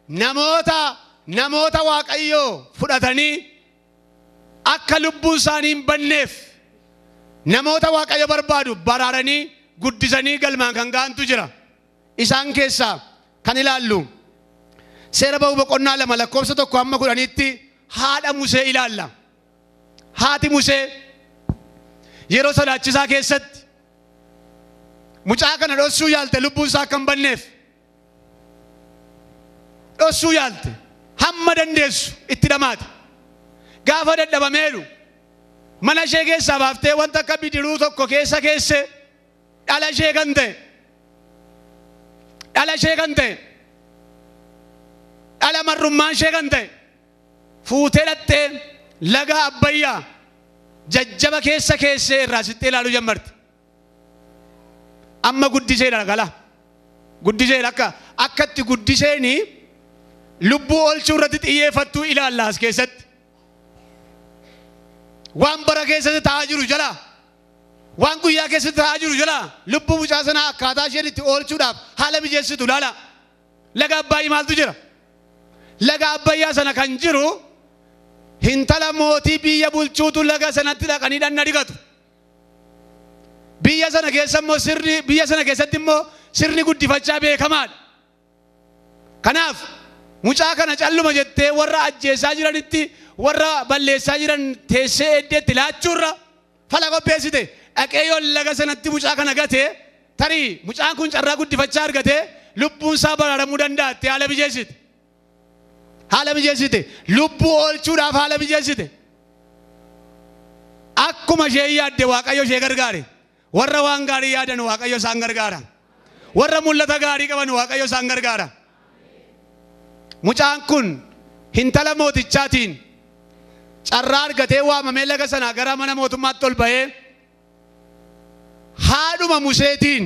namoota Waaqayyoo fudhatanii akka lubbuun isaanii hin banneef namoota Waaqayyo barbaadu baraaranii guddisanii galmaan kan ga'antu jira. Isaan keessaa kan ilaallu seera ba'uu boqonnaa 2 lakkoofsa 1 hamma 10tti haadha Musee ilaalla. Haati Musee yeroo sodaachisaa keessatti mucaa kana dhoksuu yaalte lubbuun isaa akka hin banneef. Dhoksuu yaalte hamma dandeessu itti dhamaate. Gaafa dadhabameeru mana ishee keessaa baaftee wanta akka bidiruu tokko keessa keesse dhala ishee kan ta'e, dhala ishee kan ta'e, dhala marrummaan ishee kan ta'e fuutee dhattee laga Abbayyaa jajjaba keessa keessee irraa sittee ilaaluu jammarte. Amma guddiseedha gala. Guddiseedha akkatti guddiseeni lubbuu oolchuu irratti xiyyeeffattuu ilaalla as keessatti. Waan bara keessatti ta'aa jiru jala Waan guyyaa keessatti ta'aa jiru jala lubbuu mucaa sanaa akkaataa isheen itti oolchuudhaaf haala mijeessitu laala. Laga Abbaayii maaltu jira? Laga Abbayyaa sana kan jiru hintala mootii biyya bulchuutu laga sanatti dhaqanii dhanna dhiqatu. Biyya sana keessa immoo sirni biyya sana keessatti immoo sirni guddifachaa beekamaadha. Kanaaf mucaa kana calluma jettee warra ajjeesaa jiranitti warra balleessaa jiran teessee eddeetti laachuurra fala qopheessite. Dhaqee yoo laga sanatti mucaa kana gatee tarii mucaan kun carraa guddifachaa argatee lubbuun isaa baraaramuu danda'atte haala mijeessite. Haala mijeessite. Lubbuu oolchuudhaaf haala mijeessite. Akkuma ishee yaadde Waaqayyo ishee gargaare. Warra waan gaarii yaadan Waaqayyo isaan gargaara. Warra mul'ata gaarii qaban Waaqayyo isaan gargaara. Mucaan kun hintala mootichaatiin carraa argatee waamamee laga sanaa gara mana mootummaatti ol ba'ee haadhuma Museetiin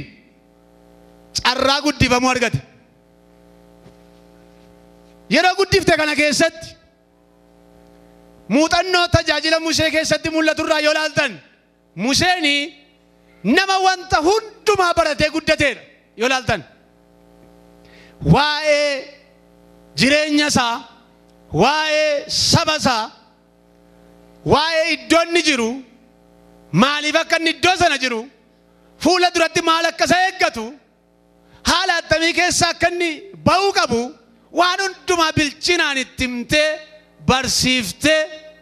carraa guddifamuu argate. Yeroo guddifte kana keessatti muuxannoo tajaajila Musee keessatti mul'aturraa yoo laaltan Museen nama wanta hundumaa baratee guddateedha yoo laaltan. Waa'ee jireenya isaa, waa'ee saba isaa, waa'ee iddoo inni jiru, maaliif akka inni iddoo sana jiru, fuula duratti maal akka isa eeggatu, haala attamii keessa akka inni ba'uu qabu waan hundumaa bilchinaan itti himtee barsiiftee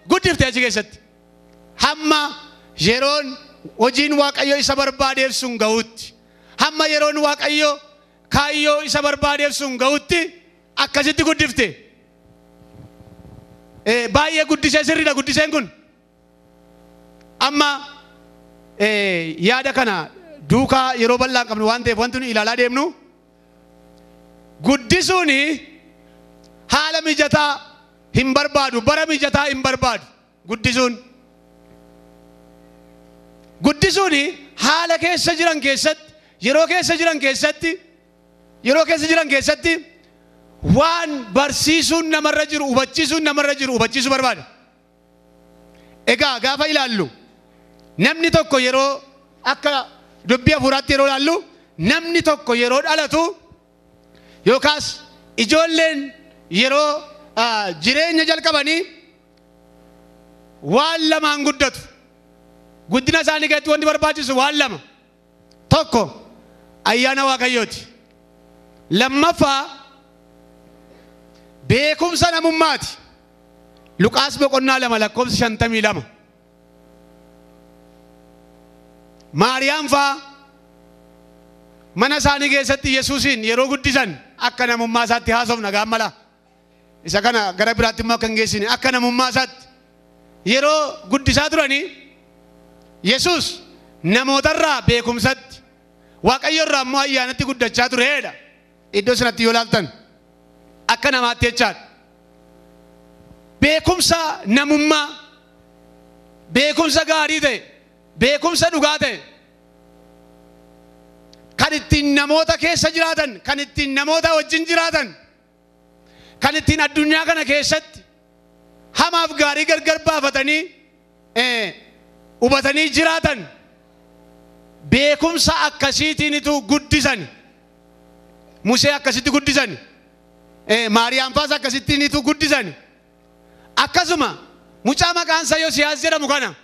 guddiftee achi keessatti. Hamma yeroon hojiin Waaqayyo isa barbaadeef sun ga'utti, hamma yeroon Waaqayyo kaayyoo isa barbaadeef sun ga'utti akkasitti guddifte. Baay'ee guddisee sirriidha guddiseen kun. Amma yaada kana duukaa yeroo bal'aa qabnu waan ta'eef wanti nuyi ilaalaa deemnu guddisuun haala mijataa hin barbaadu, bara mijataa hin barbaadu guddisuun. Guddisuun haala keessa jiran keessatti, yeroo keessa jiran keessatti, yeroo keessa jiran keessatti waan barsiisuun namarra jiru, hubachiisuun namarra jiru hubachiisuu barbaada. Egaa gaafa ilaallu namni tokko yeroo akka dubbii hafuuraatti yeroo ilaallu namni tokko yeroo dhalatu yookaas ijoolleen yeroo jireenya jalqabanii waan lamaan guddatu. Guddina isaanii keessatti wanti barbaachisu waan lama. Tokko ayyaana Waaqayyooti. Lammaffaa beekumsa namummaati. Luqaas boqonnaa 2 lakkoofsa 52. Maariyaam faa mana isaanii keessatti Yesuusiin yeroo guddisan akka namummaa isaatti haasofna gaammala. Isa kana gara biraatti immoo akka hin geessine akka namummaa isaatti yeroo guddisaa turanii Yesuus namootarraa beekumsatti Waaqayyo irraa immoo ayyaanatti guddachaa tureedha. Iddoo sanatti yoo laaltan akka namaatti jechaadha. Beekumsa namummaa, beekumsa gaarii ta'e, beekumsa dhugaa ta'e kan ittiin namoota keessa jiraatan, kan ittiin namoota wajjin jiraatan, kan ittiin addunyaa kana keessatti hamaaf gaarii gargar baafatanii hubatanii jiraatan beekumsa akkasiitiinitu guddisan. Musee akkasitti guddisan. Maariyaam faas akkasittiinitu guddisan. Akkasuma mucaa maqaan isaa Yosiyaas jedhamu kana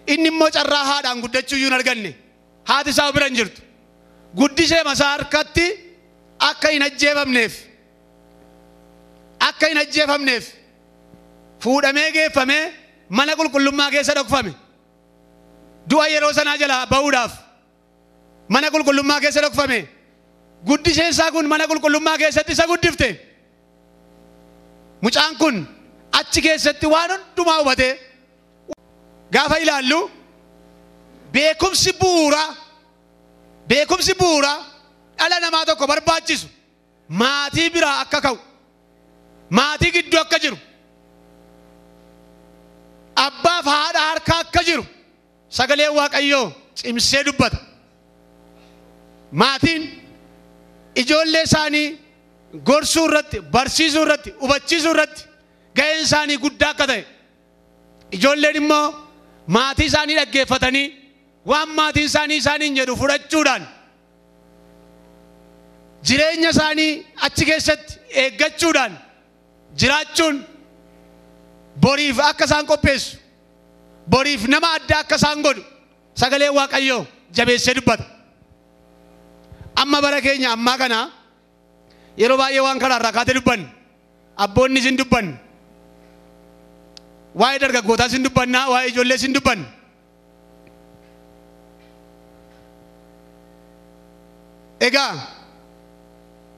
inni immoo carraa haadhaan guddachuu iyyuu hin arganne. Haati isaa bira hin jirtu. Guddisee masaa harkatti akka hin ajjeefamneef akka hin ajjeefamneef fuudhamee geeffamee mana qulqullummaa keessa dhokfame. Du'a yeroo sanaa jalaa ba'uudhaaf mana qulqullummaa keessa dhokfame. Guddiseen isaa kun mana qulqullummaa keessatti isa guddifte. Mucaan kun achi keessatti waan hundumaa hubatee gaafa ilaallu beekumsi bu'uuraa dhala namaa tokko barbaachisu maatii biraa akka ka'u, maatii gidduu akka jiru, abbaaf haadha harka akka jiru sagaleen Waaqayyoo cimsee dubbata. Maatiin ijoollee isaanii gorsuu irratti, barsiisuu irratti, hubachiisuu irratti ga'een isaanii guddaa akka ta'e, ijoolleen immoo Maatii isaanii dhaggeeffatanii waan maatiin isaanii isaaniin jedhu fudhachuudhaan jireenya isaanii achi keessatti eeggachuudhaan jiraachuun boriif akka isaan qopheessu, boriif nama addaa akka isaan godhu sagalee Waaqayyoo jabeessee dubbata. Amma bara keenya ammaa kana yeroo baay'ee waan kana irraa kaatee dubbanna. Abboonni isin dubbanna. Waa'ee dargaggootaa isin dubbanna, waa'ee ijoollee isin dubbanna. Egaa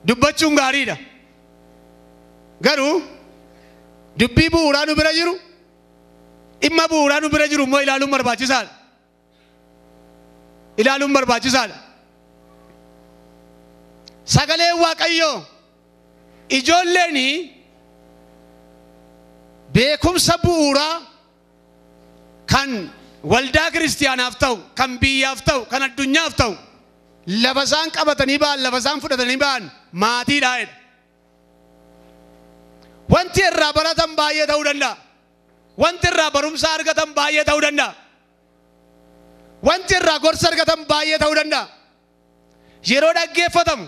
dubbachuun gaariidha. Garuu dubbii bu'uuraa nu bira jiru, dhimma bu'uuraa nu bira jiru immoo ilaaluun barbaachisaadha. Ilaaluun barbaachisaadha. Sagaleen Waaqayyoo ijoolleen beekumsa bu'uuraa kan waldaa kiristiyaanaaf ta'u, kan biyyaaf ta'u, kan addunyaaf ta'u lafa isaan qabatanii ba'an, lafa isaan fudhatanii ba'an maatiidha jedha. Wanti irraa baratan baay'ee ta'uu danda'a. Wanti irraa barumsa argatan baay'ee ta'uu danda'a. Wanti irraa gorsa argatan baay'ee ta'uu danda'a. Yeroo dhaggeeffatamu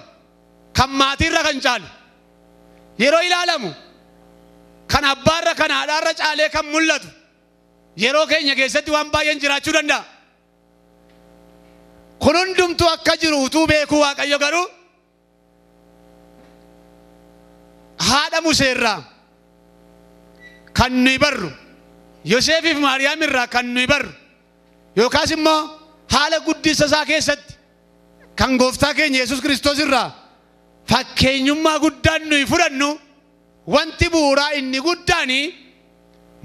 kan maatiirra kan caalu, yeroo ilaalamu kan abbaarra kan haadhaarra caalee kan mul'atu yeroo keenya keessatti waan baay'een jiraachuu danda'a. Kun hundumtuu akka jiru utuu beekuu Waaqayyo garuu haadha Museerraa kan nuyi barru, Yoseefiif Maariyaam irraa kan nuyi barru, yookaas immoo haala guddisa isaa keessatti kan gooftaa keenya Yesuus Kiristoos irraa fakkeenyummaa guddaan nuyi fudhannu wanti bu'uuraa inni guddaan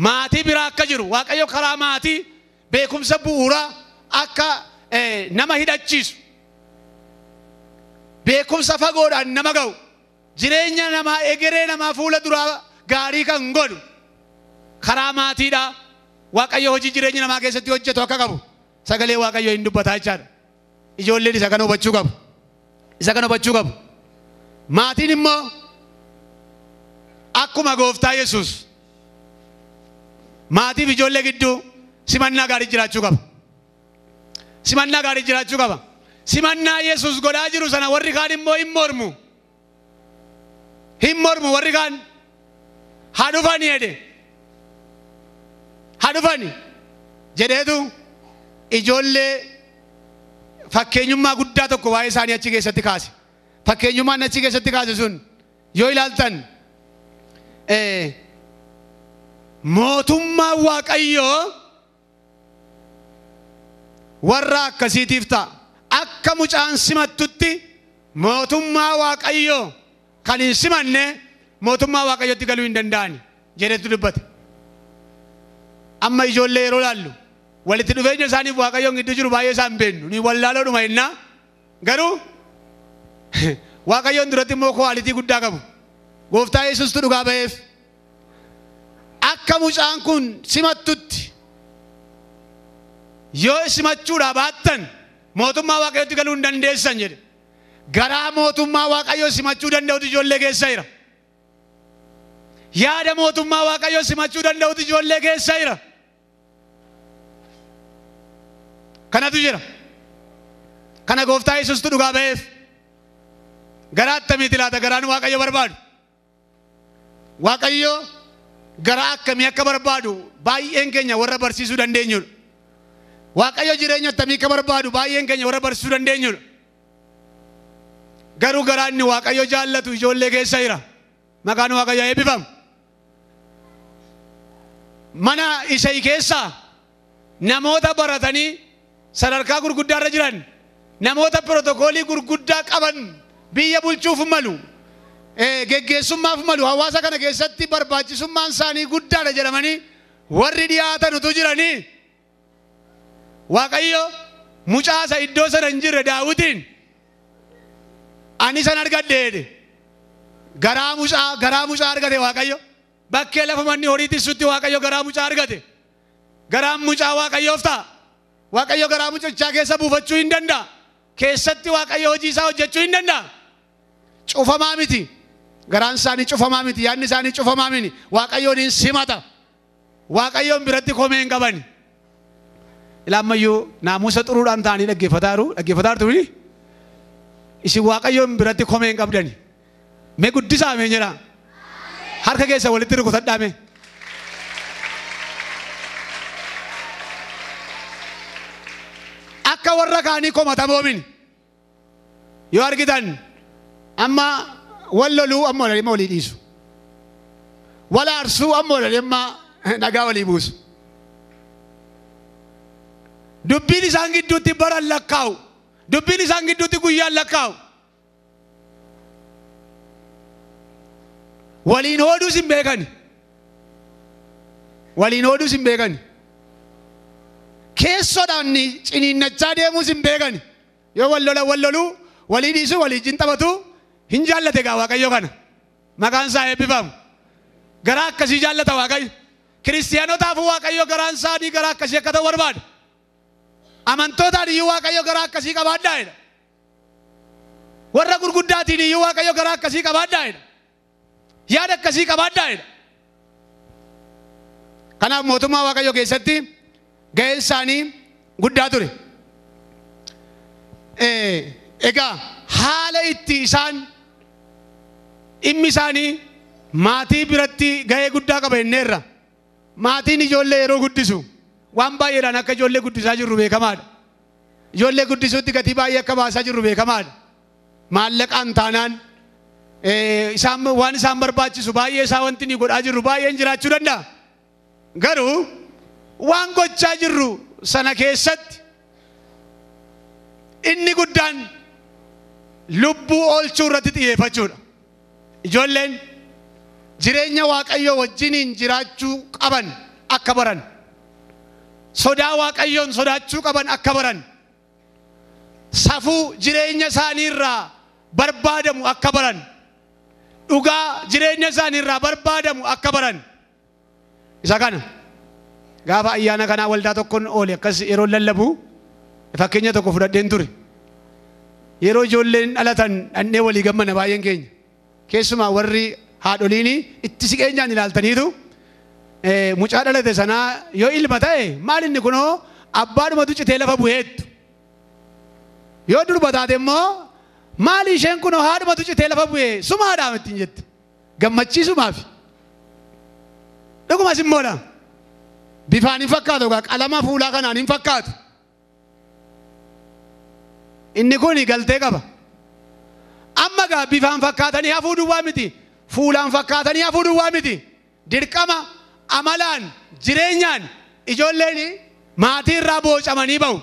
maatii biraa akka jiru Waaqayyo karaa maatii beekumsa bu'uuraa akka nama hidhachiisu, beekumsa fagoodhaan nama ga'u, jireenya namaa egeree namaa fuula duraa gaarii kan godhu karaa maatiidha. Waaqayyo hojii jireenya namaa keessatti hojjetu akka qabu sagalee Waaqayyo hin dubbataa jechaadha. Ijoolleen isa kana hubachuu qabu. Isa kana hubachuu qabu. Maatiin immoo akkuma gooftaa Yesuus maatiif ijoollee gidduu simannaa gaarii jiraachuu qaba. Simannaa gaarii jiraachuu qaba. Simannaa Yesuus godhaa jiru sana warri kaan immoo hin mormu. Hin mormu warri kaan. Haa dhufani jedhe. Haa dhufani jedheetu ijoollee fakkeenyummaa guddaa tokko waa'ee isaanii achi keessatti kaase. Fakkeenyummaan achi keessatti kaase sun yoo ilaaltan mootummaa Waaqayyoo warra akkasiitiif ta'a. Akka mucaan simattutti mootummaa Waaqayyoo kan hin simanne mootummaa Waaqayyootti galuu hin danda'ani jedhetu dubbate. Amma ijoollee yeroo laallu walitti dhufeenya isaaniif Waaqayyoon gidduu jiru baay'ee isaan beennu. Ni wallaaloodhuma jennaa. Garuu Waaqayyoon duratti immoo kwaalitii guddaa qabu. Gooftaa Yesuustu dhugaa ba'eef. Akka mucaan kun simattutti yoo simachuudhaa baattan mootummaa Waaqayyootti galuu hin dandeessan jedhe. Garaa mootummaa Waaqayyoo simachuu danda'utu ijoollee keessa jira. Yaada mootummaa Waaqayyoo simachuu danda'utu ijoollee keessa jira. Kanatu jira. Kana gooftaa Yesuustu dhugaa ba'eef. Garaa attamiiti laata garaan Waaqayyo barbaadu? Waaqayyo garaa akkamii akka barbaadu baay'een keenya warra barsiisuu dandeenyudha. Waaqayyo jireenya akkamii akka barbaadu baay'een keenya warra barsiisuu dandeenyudha. Garuu garaan inni Waaqayyo jaallatu ijoollee keessa jira. Maqaan Waaqayyoo eebbifamu. Mana Isheeyi keessaa namoota baratanii sadarkaa gurguddaa irra jiran, namoota pirootokoolii gurguddaa qaban biyya bulchuuf malu, geggeessummaaf malu, hawaasa kana keessatti barbaachisummaan isaanii guddaadha jedhamanii warri dhiyaatan utuu jiranii Waaqayyo mucaa isa iddoo sana hin jirre Daawitiin ani san argadhe jedhe. Garaa mucaa argate Waaqayyo. Bakkee lafa manni horii tissutti Waaqayyo garaa mucaa argate. Garaan mucaa Waaqayyoof ta'a. Waaqayyo garaa mucichaa keessa buufachuu hin danda'a. Keessatti Waaqayyo hojii isaa hojjechuu hin danda'a. Cufamaa miti. Garaan isaanii cufamaa miti. Yaadni isaanii cufamaa miti. Waaqayyoon hin simata. Waaqayyoon biratti komee hin qabani. Ilaa ammayyuu naamusa xuruudhaan ta'anii dhaggeeffataaru dhaggeeffataartu miti. Isin Waaqayyoon biratti komee hin qabdani. Mee guddisaa mee jedhaa. Harka keessa walitti rukutadhaa mee. Akka warra kaanii komatamoo mini. Yoo argitan amma wal loluu amma walii walii dhiisu. Wal aarsuu amma walii amma nagaa walii buusu. Dubbiin isaan gidduutti baran lakkaa'u. Dubbiin isaan gidduutti guyyaan lakkaa'u. Waliin hooduus hin beekani. Waliin hooduus hin beekani. Keessoodhaan ciniinnachaa deemuus hin beekani. Yoo wal lolan wal loluu, walii dhiisuu, walii wajjin taphatu hin jaallate gaa Waaqayyo kana. Maqaan isaa eebbifamu. Garaa akkasii jaallata Waaqayyo. Kiristiyaanotaaf Waaqayyo garaan isaanii garaa akkasii akka ta'u barbaada. Amantootaan iyyuu Waaqayyo garaa akkasii qabaadhaa jedha. Warra gurguddaatiin iyyuu Waaqayyo garaa akkasii qabaadhaa jedha. Yaada akkasii qabaadhaa jedha. Kanaaf mootummaa Waaqayyo keessatti ga'een isaanii guddaa ture. Egaa haala itti isaan dhimmi isaanii maatii biratti ga'ee guddaa qaba jenneerra. Maatiin ijoollee yeroo guddisu waan baay'eedhaan akka ijoollee guddisaa jirru beekamaadha. Ijoollee guddisuutti gatii baay'ee akka baasaa jirru beekamaadha. Maallaqaan taanaan isaan waan isaan barbaachisu baay'ee isaa wanti ni godhaa jirru baay'een jiraachuu danda'a. Garuu waan gochaa jirru sana keessatti inni guddaan lubbuu oolchuu irratti xiyyeeffachuudha. Ijoolleen jireenya Waaqayyoo wajjiniin jiraachuu qaban akka baran, sodaa Waaqayyoon sodaachuu qaban akka baran, safuu jireenya isaanii irraa barbaadamu akka baran, dhugaa jireenya isaanii irraa barbaadamu akka baran. Isa kana gaafa ayyaana kanaa waldaa tokkoon oole akkas yeroo lallabu fakkeenya tokko fudhadheen ture. Yeroo ijoolleen dhalatan dhannee walii gammana baay'een keenya. Keessumaa warri haadholiin itti siqeenyaan ilaaltaniitu mucaa dhalate sanaa yoo ilma ta'e maal inni kunoo abbaadhumatu citee lafa bu'eettu. Yoo durba taate immoo maali isheen kunoo haadhumatu citee lafa bu'ee sumaadhaam ittiin jette. Gammachiisumaafi. Dhugumas immoodha. Bifaan hin fakkaatu egaa qalama fuulaa kanaan hin fakkaatu. Inni kun galtee qaba. Amma gaa bifaan fakkaatanii hafuu duwwaa miti. Fuulaan fakkaatanii hafuu duwwaa miti. Dirqama amalaan jireenyaan ijoolleen maatii irraa boocamanii ba'u.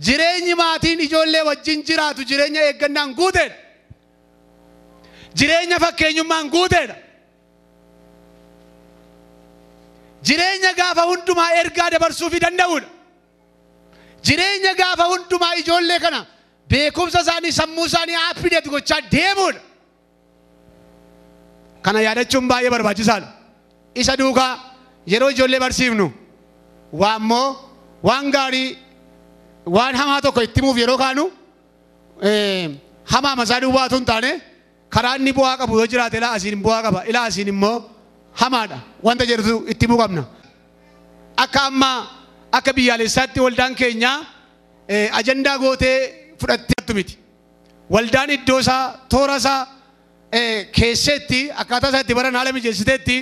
Jireenyi maatiin ijoollee wajjin jiraatu jireenya eeggannaan guuteedha. Jireenya fakkeenyummaan guuteedha. Jireenya gaafa hundumaa ergaa dabarsuufii danda'uudha. Jireenya gaafa hundumaa ijoollee kana beekumsa isaanii sammuu isaanii update gochaa deemuudha. Kana yaadachuun baay'ee barbaachisaadha. Isa duukaa yeroo ijoollee barsiifnu waa immoo waan gaarii waan hamaa tokko itti himuuf yeroo kaanu hamaa masaa duwwaa otoo hin taane karaa inni bu'aa qabu yoo jiraate ilaa asiin bu'aa qaba ilaa asiin immoo hamaadha wanta jedhutu itti himuu qabna. Akka amma akka biyyaalessaatti waldaan keenya ajandaa gootee fudhattee miti. Waldaan iddoo isaa toora isaa keessetti akkaataa isaa itti baran haala mijeessiteetti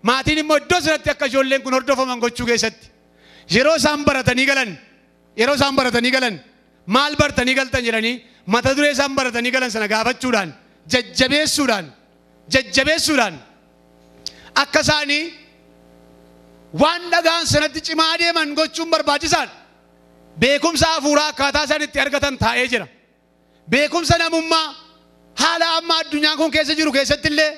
maatiin immoo iddoo sanatti akka ijoolleen kun hordofaman gochuu keessatti yeroo isaan baratanii galan yeroo isaan baratanii galan maal bartanii galtan jedhanii mata duree isaan baratanii galan sana gaafachuudhaan jajjabeessuudhaan akka isaanii waan dhagaan sanatti cimaa deeman gochuun barbaachisaadha. Beekumsa hafuuraa akkaataa isaan itti argatan taa'ee jira. Beekumsa namummaa haala amma addunyaan kun keessa jiru keessatti illee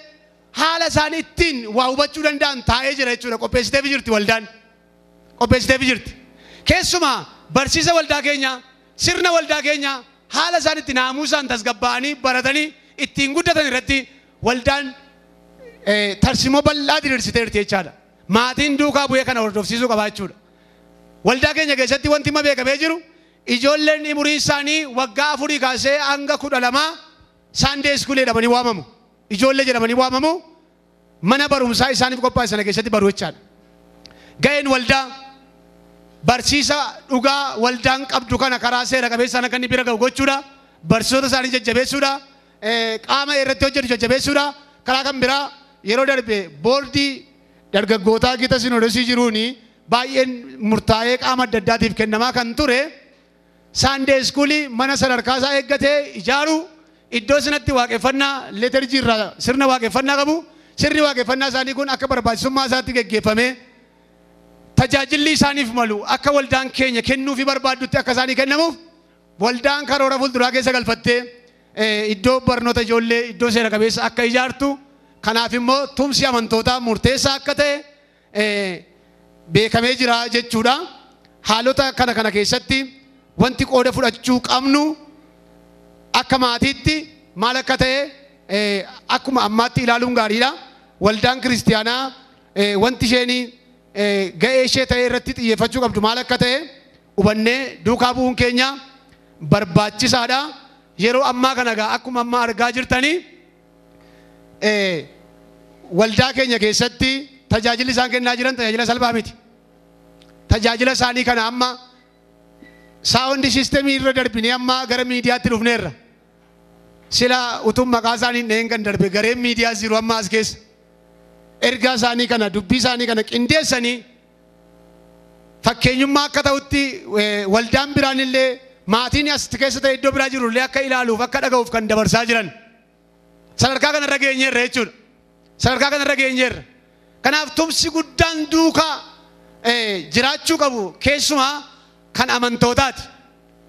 haala isaan ittiin waa hubachuu danda'an taa'ee jira jechuudha. Qopheessiteef jirti waldaan. Qopheessiteef jirti. Keessumaa barsiisa waldaa keenyaa, sirna waldaa keenyaa haala isaan itti naamusaan tasgabbaa'anii baratanii ittiin guddatan irratti waldaan tarsimoo bal'aa diriirsiteerti jechaadha. Maatiin duukaa bu'ee kana hordofsiisuu qaba jechuudha. Waldaa keenya keessatti wanti hima beekamee jiru ijoolleen umuriin isaanii waggaa 4 kaasee hanga 12 Sunday school jedhamanii waamamu. Ijoollee jedhamanii waamamu. Mana barumsaa isaaniif qophaa'e sana keessatti baru jechaadha. Ga'een waldaa Barsiisa dhugaa waldaan qabdu kana karaa seera qabeessaan akka inni bira ga'u gochuudha. Barsiisota isaanii jajjabeessuudha. Qaama irratti hojjetu jajjabeessuudha. Karaa kan biraa yeroo darbe boordii dargaggootaa gita sinoodosii jiruuni baay'een murtaa'ee qaama adda addaatiif kennamaa kan ture. Sunday schoolii mana sadarkaa isaa eeggatee ijaaru iddoo sanatti waaqeffannaa leetarjii irraa sirna waaqeffannaa qabu. Sirni waaqeffannaa isaanii kun akka barbaachisummaa isaatti geggeeffamee tajaajilli isaaniif malu akka waldaan keenya kennuufi barbaaddutti akka isaanii kennamuuf waldaan karoora fuulduraa keessa galfattee iddoo barnoota ijoollee iddoo seera qabeessa akka ijaartu kanaaf immoo tumsi amantootaa murteessaa akka ta'e beekamee jira jechuudha. Haalota kana kana keessatti wanti qooda fudhachuu qabnu akka maatiitti maal akka ta'e akkuma ammaatti ilaaluun gaariidha. Waldaan kiristiyaanaa wanti isheen ga'ee ishee ta'e irratti xiyyeeffachuu qabdu maal akka ta'e hubannee duukaa bu'uun keenya barbaachisaadha. Yeroo ammaa kana egaa akkuma ammaa argaa jirtanii waldaa keenya keessatti tajaajilli isaan kennaa jiran tajaajila salphaa miti. Tajaajila isaanii kana amma sound systemii irra darbinee amma gara miidiyaatti dhufneerra. Sila utuu maqaa isaanii hin dhaheen kan darbe gareen miidiyaa jiru amma as keessa. Ergaa isaanii kana dubbii isaanii kana qindeessanii fakkeenyummaa akka ta'utti waldaan biraan illee maatiin as keessa ta'e iddoo biraa jiru illee akka ilaaluuf akka dhaga'uuf kan dabarsaa jiran. Sadarkaa kanarra geenyeerra jechuudha. Sadarkaa kanarra geenyeerra. Kanaaf tumsi guddaan duukaa jiraachuu qabu keessumaa kan amantootaati.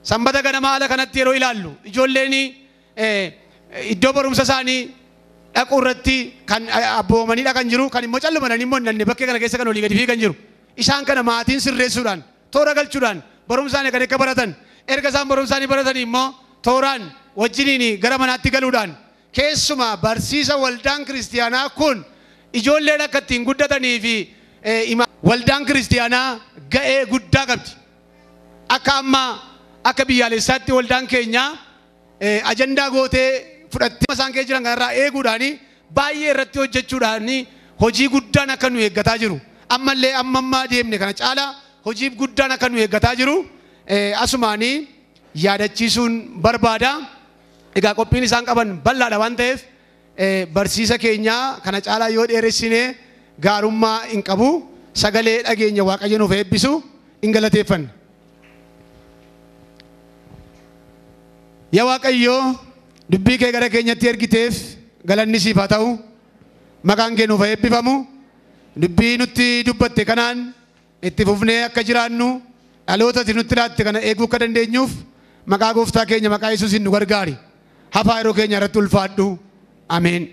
Sanbata ganama haala kanatti yeroo ilaallu ijoolleen iddoo barumsa isaanii dhaquu irratti kan abboomanii dhaqan jiru kan immoo callumadhaan immoo nanne bakkee kana keessa kan olii gadi fiigan jiru. Isaan kana maatiin sirreessuudhaan toora galchuudhaan barumsa isaanii kan akka baratan erga isaan barumsa isaanii baratanii immoo tooraan wajjiniin gara manaatti galuudhaan keessumaa barsiisa waldaan kiristiyaanaa kun ijoolleen akka ittiin guddatanii fi waldaan kiristiyaanaa ga'ee guddaa qabdi. Akka amma akka biyyaalessaatti waldaan keenya ajandaa gootee fudhattee isaan keessa jiran kanarraa eeguudhaan baay'ee irratti hojjechuudhaan hojii guddaan akka nu eeggataa jiru. Ammallee amma ammaa deemne kana caalaa hojii guddaan akka nu eeggataa jiru asumaanii yaadachiisuun barbaada. Egaa qophiin isaan qaban bal'aadha waan ta'eef barsiisa keenya kana caalaa yoo dheeressine gaarummaa hin qabu. Sagalee dhageenya Waaqayyo nuuf eebbisu hin galateeffanna. Yaa Waaqayyo dubbii kee gara keenyatti ergiteef galanni siif haa ta'u. Maqaan kee nuuf eebbifamu. Dubbii nutti dubbatte kanaan itti fufnee akka jiraannu dhaloota ati nutti laatte kana eeguu akka dandeenyuuf maqaa gooftaa keenya maqaa Yesuusiin nu gargaari. Hafaa yeroo keenya irratti ulfaadhu. Ameen.